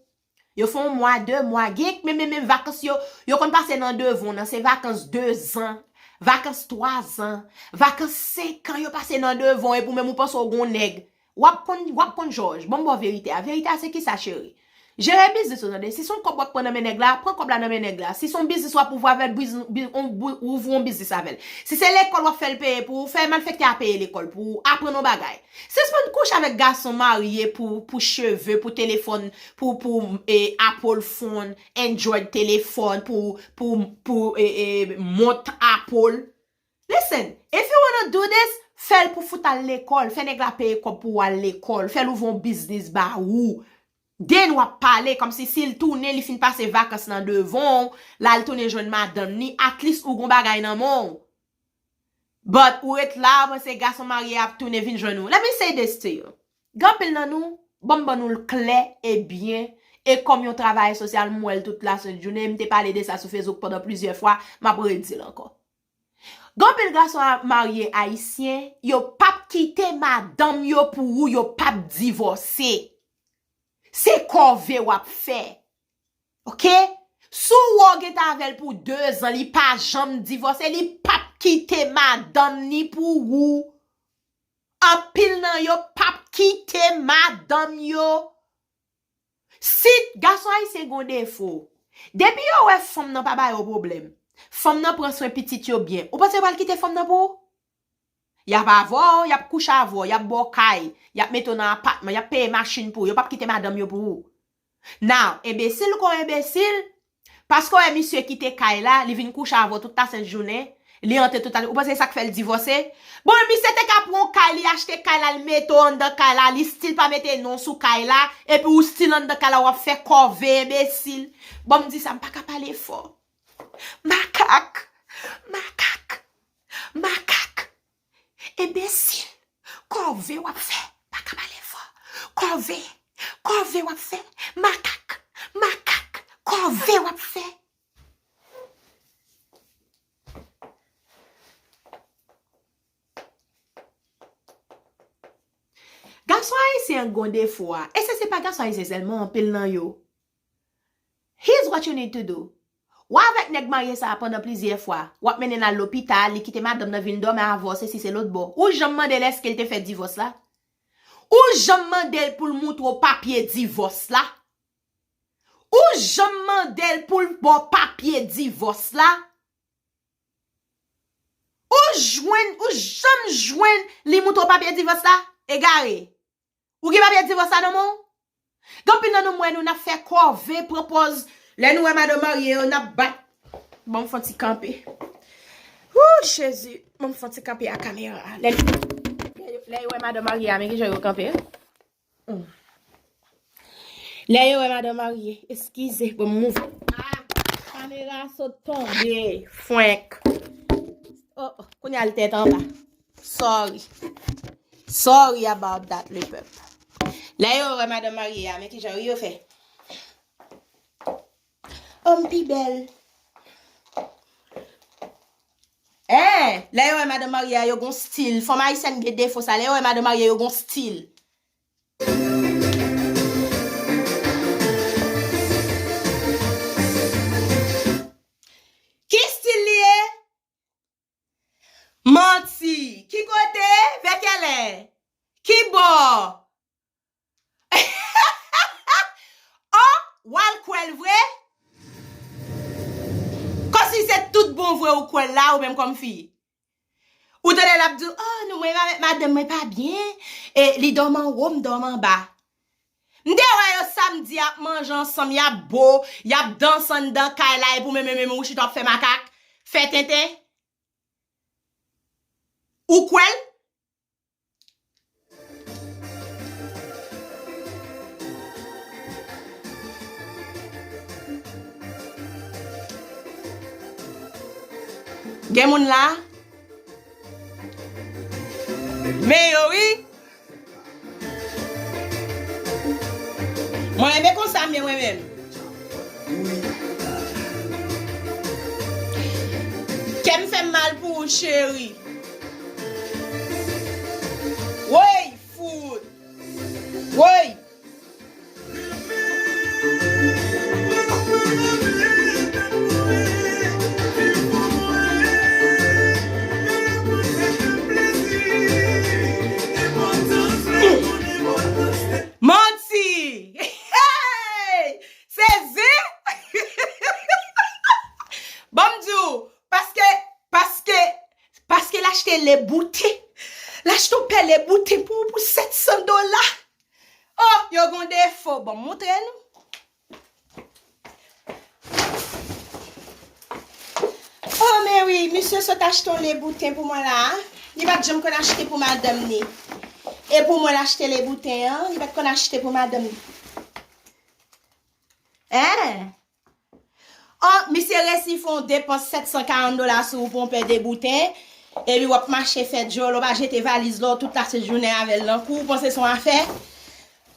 Yo fè yon mwa, de mwa, gen menm, menm, menm vakans yo, yo konn pase nan devan w nan, se vakans de zan, vakans twa zan, vakans senk an yo pase nan devan w, epi w menm ou panse w gon nèg. W ap konn, w ap konn jòj. Ban m ba w verite a. Verite a se kisa, cheri? Jere biznis ou, tande. Si se yon kòb w ap pran nan men nèg la, pran kòb la nan men nèg la. Si se yon biznis w ap ouvri avè l, biz-, bi-, on, bou-, ouvri yon biznis avè l. Si se lekòl w ap fè l peye pou ou, fè malfektè a peye lekòl pou ou, aprann yon bagay. Sispann kouche avèk gason marye pou, pou cheve, pou telefòn, pou, pou, e, Apple phone, Android telefòn, pou, pou, pou, e, e, mont Apple. Listen, if you wanna do this, fè l pou fout al lekòl, fè nèg la peye kòb pou w al lekòl, fè l ouvri yon biznis ba ou. Then w ap pale kòmsi si l tounen, li fin pase vakans nan devan w, l al tounen jwenn madanm ni, at least ou gon bagay nan men w. But ou ret la, ou panse gason marye ap tounen vin jwenn ou. Let me say this to you. Gen anpil nan nou, ban m ban nou l klè e byen, e kòm yon travayè sosyal, m wè l tout lasent jounen, m te pale de sa sou Facebook pandan plizyè fwa, m ap redi l ankò. Gen anpil gason a-, marye ayisyen, yo p ap kite madanm yo pou ou, yo p ap divòse. Se kòve w ap fè. Oke? Si w wè w gentan avè l pou de zan, li pa janm divòse, li p ap kite madanm ni pou ou. Anpil nan yo p ap kite madanm yo. Si gason ayisyen gon defo, depi yo wè fanm nan pa ba yo pwoblèm, fanm nan pran swen pitit yo byen, ou panse yo pral kite fanm nan pou ou? Y ap avè w, y ap kouche avè w, y ap ba w kay, y ap mete w nan apatman, y ap peye machin pou ou, yo p ap kite madanm yo pou ou. Now, enbesil kon enbesil, paske w wè misye kite kay la, li vin kouche avè w tout lasent jounen, li antre tout lasent, ou panse se sa k fè l divòse? Bon, misye te ka pran yon kay, li achte kay la, li mete w anndan kay la, li still pa mete non sou kay la, epi ou still anndan kay la, w ap fè kòve, enbesil. Bon, m di sa, m pa ka pale fò. Makak! Makak! Makak! Enbesil! Kòve w ap fè! Pa ka pale fò! Kòve, kòve w ap fè. Makak, makak, kòve w ap fè. Gason ayisyen an gon defo a. E se, se pa gason ayisyen sèlman, anpil nan yo. Here's what you need to do. Ou avèk nèg marye sa a pandan plizyè fwa. W ap mennen l al lopital, li kite madanm nan vin dòmi avè w, sesi se lòt bò. Ou janm mande l èske l te fè divòs la? Ou janm mande l pou l moutre w papye divòs la? Ou janm mande l pou l ba w papye divòs la? Ou jwenn, ou janm jwenn li moutre w papye divòs la? Egare. Ou gen papye divòs la nan men w? Gen anpil nan nou, m wè nou n ap fè kòve, pran pòz. Lè nou wè madanm marye yo, n ap bat. Ban m fè yon ti kanpe. Wou, Jezi. Ban m fè yon ti kanpe ak kamera a. Lè, lè yo, lè yo wè madanm marye a, men kijan yo kanpe. Hmm. Lè yo wè madanm marye, eskize, ban m mouve. Ah, kamera a sot tonbe. Fwenk. Oh, oh, kounye a l tèt anba. Sorry. Sorry about that, le pèp. Lè yo wè madanm marye a, men kijan yo fè? Oh, m pi bèl. Hein, lè yo wè madanm marye a, yo gon stil. Fanm ayisyèn gen defo sa. Lè yo wè madanm marye, yo gon stil. Ki stil li ye? Manti. Ki kote? Vè kèlè? Ki bò? Oh, w al kwè l vre? Kòmsi se tout bon vre ou kwè l la, ou menm kòm fi. Ou tande l ap di w, oh, non, mwen avèk madanm mwen pa byen. E li dòmi anwo, m dòmi anba. M te wè yo samdi ap manje ansanm, y ap bo, y ap danse anndan kay la, epi w menm, menm, menm, ou chita w ap fè makak, fè tenten. Ou kwè l? Gen moun la? Men yo wi. Mwen renmen konsa m ye mwen menm. Kè m fè m mal pou ou, cheri. Woy, fout. Woy. Manti! Hey! Sezi! Ban m di w, paske, paske, paske l achte le bouten. L achte yon pè le bouten pou, pou sèt san dola. Oh, yo gon defo. Bon, m montre nou. Oh, men wi, misye sot achte yon le bouten pou mwen la. Li pa t janm konn achte pou madanm ni. E pou mwen l achte le bouten an, li pa t konn achte pou madanm ni. Hein? Oh, misye resi fè yon depans sèt san karant dola sou ou pou yon pè de bouten. Epi w ap mache fè djòlò, pa jete valiz la w tout la se jounen avè l nan kou, ou panse se yon afè?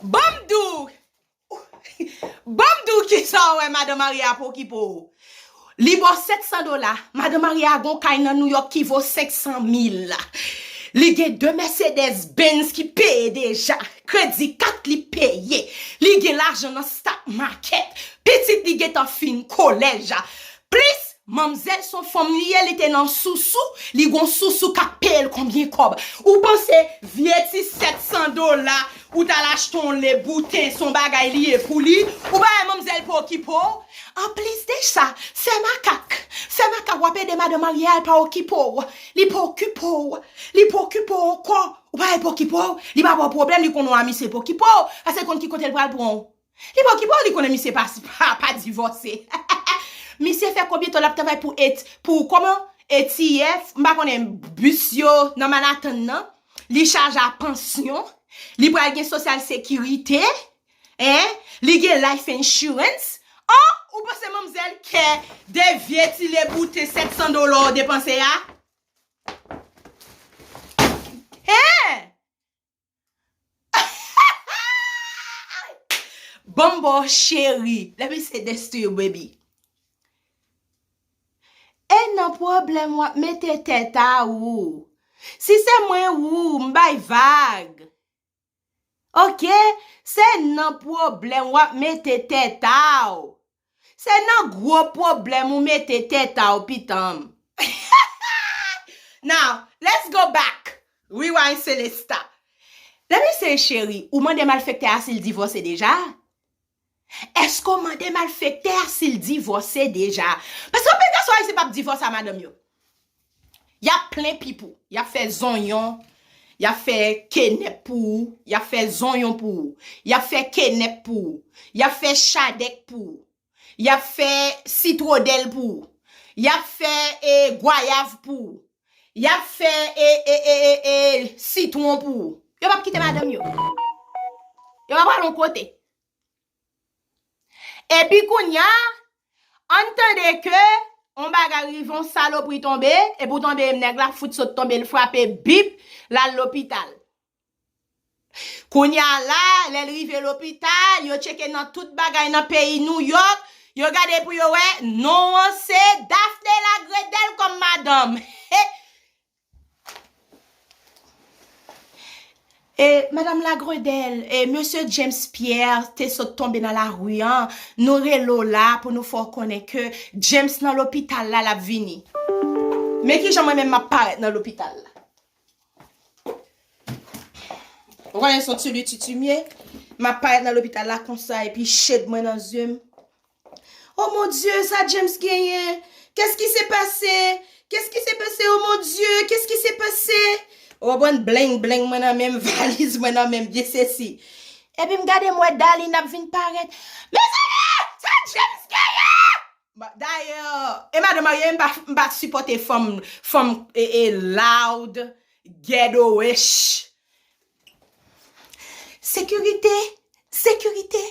Ban m di w! Ban m di w kisa w wè madan marye a ap okipe w. Li ba w sèt san dola, madan marye a gon kay nan Nouyòk ki vo senk san mil. Li gen de Mercedes Benz ki peye deja. Kredi kat li peye. Li gen lajan nan stock market. Pitit li gentan fin kolèj. Plis, manmzèl se yon fanm li ye, li te nan sousou, li gon sousou k ap peye l konbyen kòb. Ou panse vye ti sèt san dola ou t al achte yon le bouten, se yon bagay li ye pou li? Ou pa wè manmzèl pa okipe w? Anplis de sa, fè makak. Fè makak, w ap ede madan marye a, l pa okipe w. Li pa okipe w. Li pa okipe w ankò. Ou pa wè l pa okipe w? Li pa ba w pwoblèm, li konnen w a misye pa okipe w. Paske l konn ki kote l pral pran w. Li pa okipe w, li konnen misye pa, pa, pa divòse. Misye fè konbyen tan l ap travay pou et-, pou kòman? E T F, m pa konnen bis yo nan Manhattan nan. Li chaje a pansyon. Li pral gen sosyal sekirite. Hein? Li gen life insurance. Oh, ou panse manmzèl kè de vye ti le bouten sèt san dola w depanse a? Hein? Bon, bon, cheri. Let me say this to you, baby. E nan pwoblèm w ap mete tèt a ou. Si se mwen ou, m bay vag. Oke? Se nan pwoblèm w ap mete tèt a w. Se nan gwo pwoblèm ou mete tèt a w, pitanm. Now, let's go back. Rewind, Celesta. Let me say, cheri, ou mande malfektè a si l divòse deja? Èske w mande malfektè a si l divòse deja? Paske anpil gason ayisyen p ap divòse a madanm yo. Y ap plen pip ou. Y ap fè zonyon. Y ap fè kenèp pou ou. Y ap fè zonyon pou ou. Y ap fè kenèp pou ou. Y ap fè chadèk pou ou. Y ap fè sitwodèl pou ou. Y ap fè, e, gwayav pou ou. Y ap fè, e, e, e, e, e, sitwon pou ou. Yo p ap kite madanm yo. Yo p ap al yon kote. Epi kounye a, ann tande ke yon bagay rive, yon salopri tonbe, epi w tonbe, nèg la fout sot tonbe, l frape, bip, l al lopital. Kounye a la, lè l rive lopital, yo tcheke nan tout bagay nan peyi New York, yo gade pou yo wè, non an se Daphné Lagredèl kòm madanm. E, Madanm Lagredèl, e, Mesye James Pierre te sot tonbe nan lari an, nou rele w la pou nou fè w konnen ke James nan lopital la, l ap vini. Men kijan mwen menm m ap parèt nan lopital la. Ou konnen se yon ti li titimye, m ap parèt nan lopital la konsa, epi shade mwen nan zye m. Oh mon Dieu, sa James genyen? Qu'est-ce qui s'est passé? Qu'est-ce qui s'est passé? Oh mon Dieu, qu'est-ce qui s'est passé? Ou konprann, bling bling mwen nan men m, valiz mwen nan men m, byen sesi. Epi m gade m wè Darline ap vin parèt. Mezanmi, sa James genyen? Ba, dayè, e madan marye m pa, m pa sipòte fanm, fanm, e, e, loud, ghetto-ish. Sekirite, sekirite.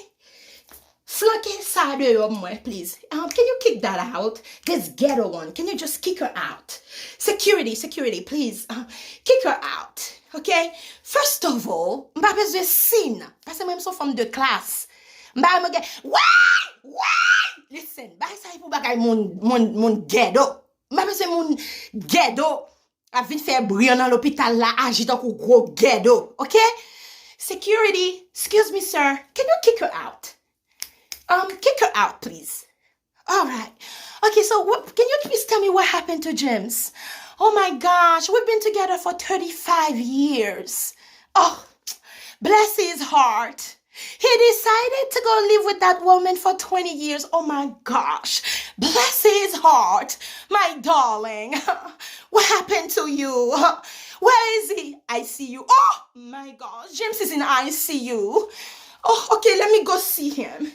Flanke sa deyò mwen, please. Um, can you kick that out? This ghetto one. Can you just kick her out? Security, security, please. Uh, kick her out. Okay? First of all, m pa bezwen sin. Paske mwen, m se yon fanm de klas. M pa renmen gen, woy! Woy! Listen, bagay sa e pou bagay moun, moun, moun ghetto. M pa bezwen moun ghetto ap vin fè bri nan lopital la, aji tankou gwo ghetto, oke? Security, excuse me, sir, can you kick her out? Um, kick her out, please. All right. Okay, so what, can you please tell me what happened to James? Oh my gosh, we've been together for thirty-five years. Oh, bless his heart. He decided to go live with that woman for twenty years. Oh my gosh. Bless his heart. My darling. What happened to you? Where is he? I C U. Oh my gosh. James is in I C U. Oh, okay, let me go see him.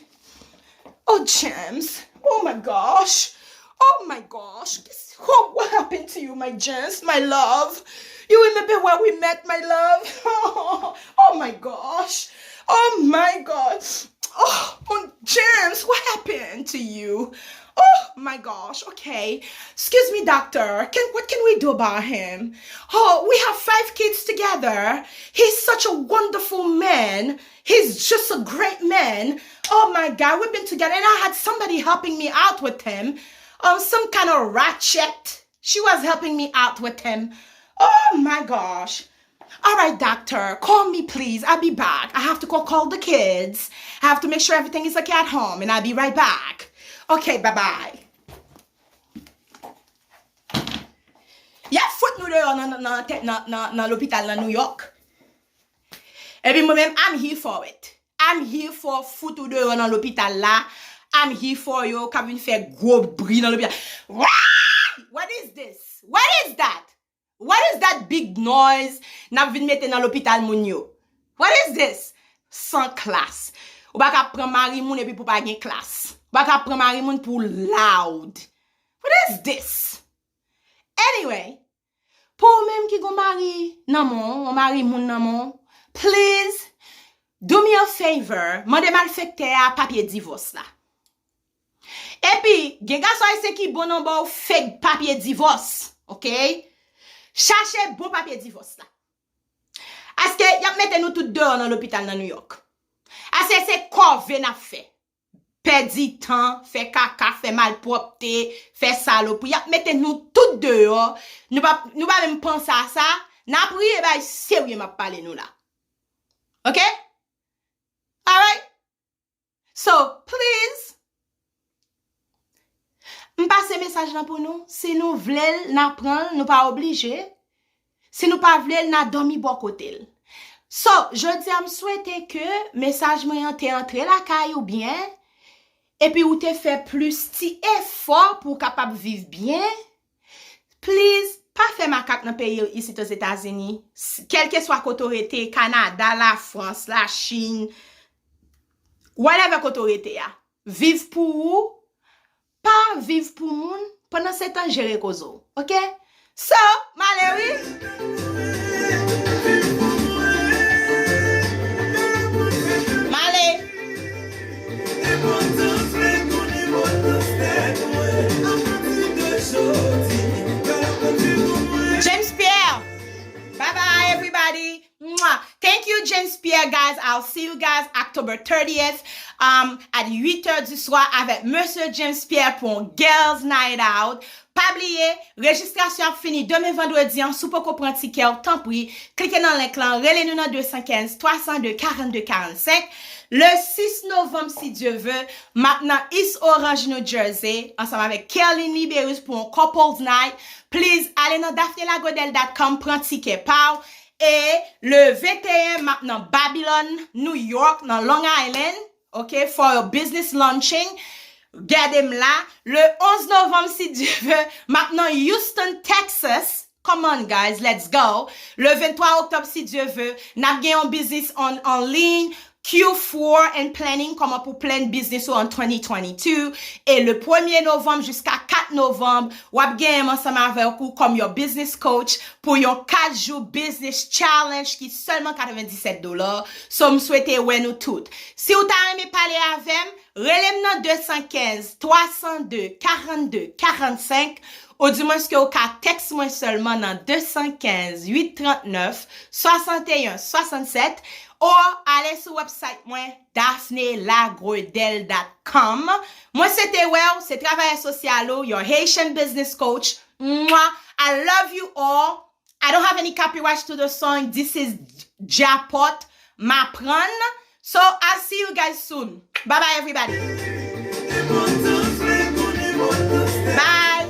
Oh, James. Oh my gosh. Oh my gosh. Guess, oh, what happened to you, my James, my love? You remember where we met, my love? Oh my gosh. Oh my God. Oh, mon James, what happened to you? Oh my gosh. Okay. Excuse me, doctor. Can, what can we do about him? Oh, we have five kids together. He's such a wonderful man. He's just a great man. Oh my God, we've been together and I had somebody helping me out with him. Um, some kind of ratchet. She was helping me out with him. Oh my gosh. All right, doctor, call me, please. I'll be back. I have to go call the kids. I have to make sure everything is okay at home, and I'll be right back. Okay, bye-bye. Y ap fout nou deyò nan, nan, nan, nan, nan, nan lopital nan New York. Epi mwen menm, I'm here for it. I'm here for fout ou deyò nan lopital la. I'm here for yo k ap vin fè gwo bri nan lopital. Why? What is this? What is that? What is that big noise n ap vin mete nan lopital moun yo? What is this? San klas. Ou pa ka pran mari moun epi pou pa gen klas. Ou pa ka pran mari moun pou loud. What is this? Anyway, pou ou menm ki gon mari nan men w, yon mari moun nan men w, please, do me a favor, mande malfektè a papye divòs la. Epi, gen gason ayisyen ki bon nan ba w fake papye divòs, oke? Chache bon papye divòs la. Paske y ap mete nou tout deyò nan lopital nan New York. Ase se kòve n ap fè. Pèdi tan, fè kaka, fè malpwòpte, fè salopri. Y ap mete nou tout deyò. Nou pa, nou pa menm panse a sa. N a priye, bay serye m ap pale nou la. Ok? Alright? So, please, m pase mesaj lan pou nou. Si nou vle l, n a pran l, nou pa oblije. Si nou pa vle l, n a dòmi bò kote l. So, jodi a, m swete ke mesaj mwen an te antre lakay ou byen, epi ou te fè plis ti efò pou w kapab viv byen. Please, pa fè makak nan peyi isit Ozetazini, s-, kèlkeswa kote w rete, Kanada, Lafrans, Lachin, whatever kote w rete a. Viv pou ou, pa viv pou moun, pandan se tan jere koze w, ok? So, m ale wi. M ale. James Pierre. Bye bye, everybody. Mwah. Thank you, James Pierre, guys. I'll see you guys October thirtieth, um, at huit heures du soir avec Monsieur James Pierre pour un Girls Night Out. Pa bliye, rejistrasyon ap fini demen vandredi an. Si w poko pran tikè w, tanpri, klike nan link lan, rele nou nan deux cent quinze, trois cent deux, quarante-deux quarante-cinq. Le six novembre, si Dieu veut, m ap nan East Orange, New Jersey, ansanm avèk Kerline Liberus pou yon couples night. Please, ale nan daphne lagredel dot com, pran tikè pa w. E le venteyen, m ap nan Babylon, New York, nan Long Island, ok, for a business launching. Gade m la. Le onze novanm, si Dieu veut, m ap nan Houston, Texas. Come on, guys, let's go. Le venntwa oktòb, si Dieu veut, n ap gen yon business an, an liy, Q four and planning, kòman pou plan business ou an twenty twenty-two. E le premye novanm jiska kat novanm, w ap genyen m ansanm avèk ou kòm your business coach pou yon kat jou business challenge ki sèlman katrevenndisèt dola. So, m swete wè nou tout. Si w ta renmen pale avè m, rele m nan deux cent quinze, trois cent deux, quarante-deux quarante-cinq, ou dimwens ke w ka tèks mwen sèlman nan deux cent quinze, huit trente-neuf, soixante et un soixante-sept, ou ale sou website mwen, daphne lagredel dot com. Mwen swete wè w, se travayè sosyal ou, your Haitian business coach. Mwah. I love you all. I don't have any copyright to the song. This is Djapot, M aprann. So, I'll see you guys soon. Bye bye, everybody. Bye.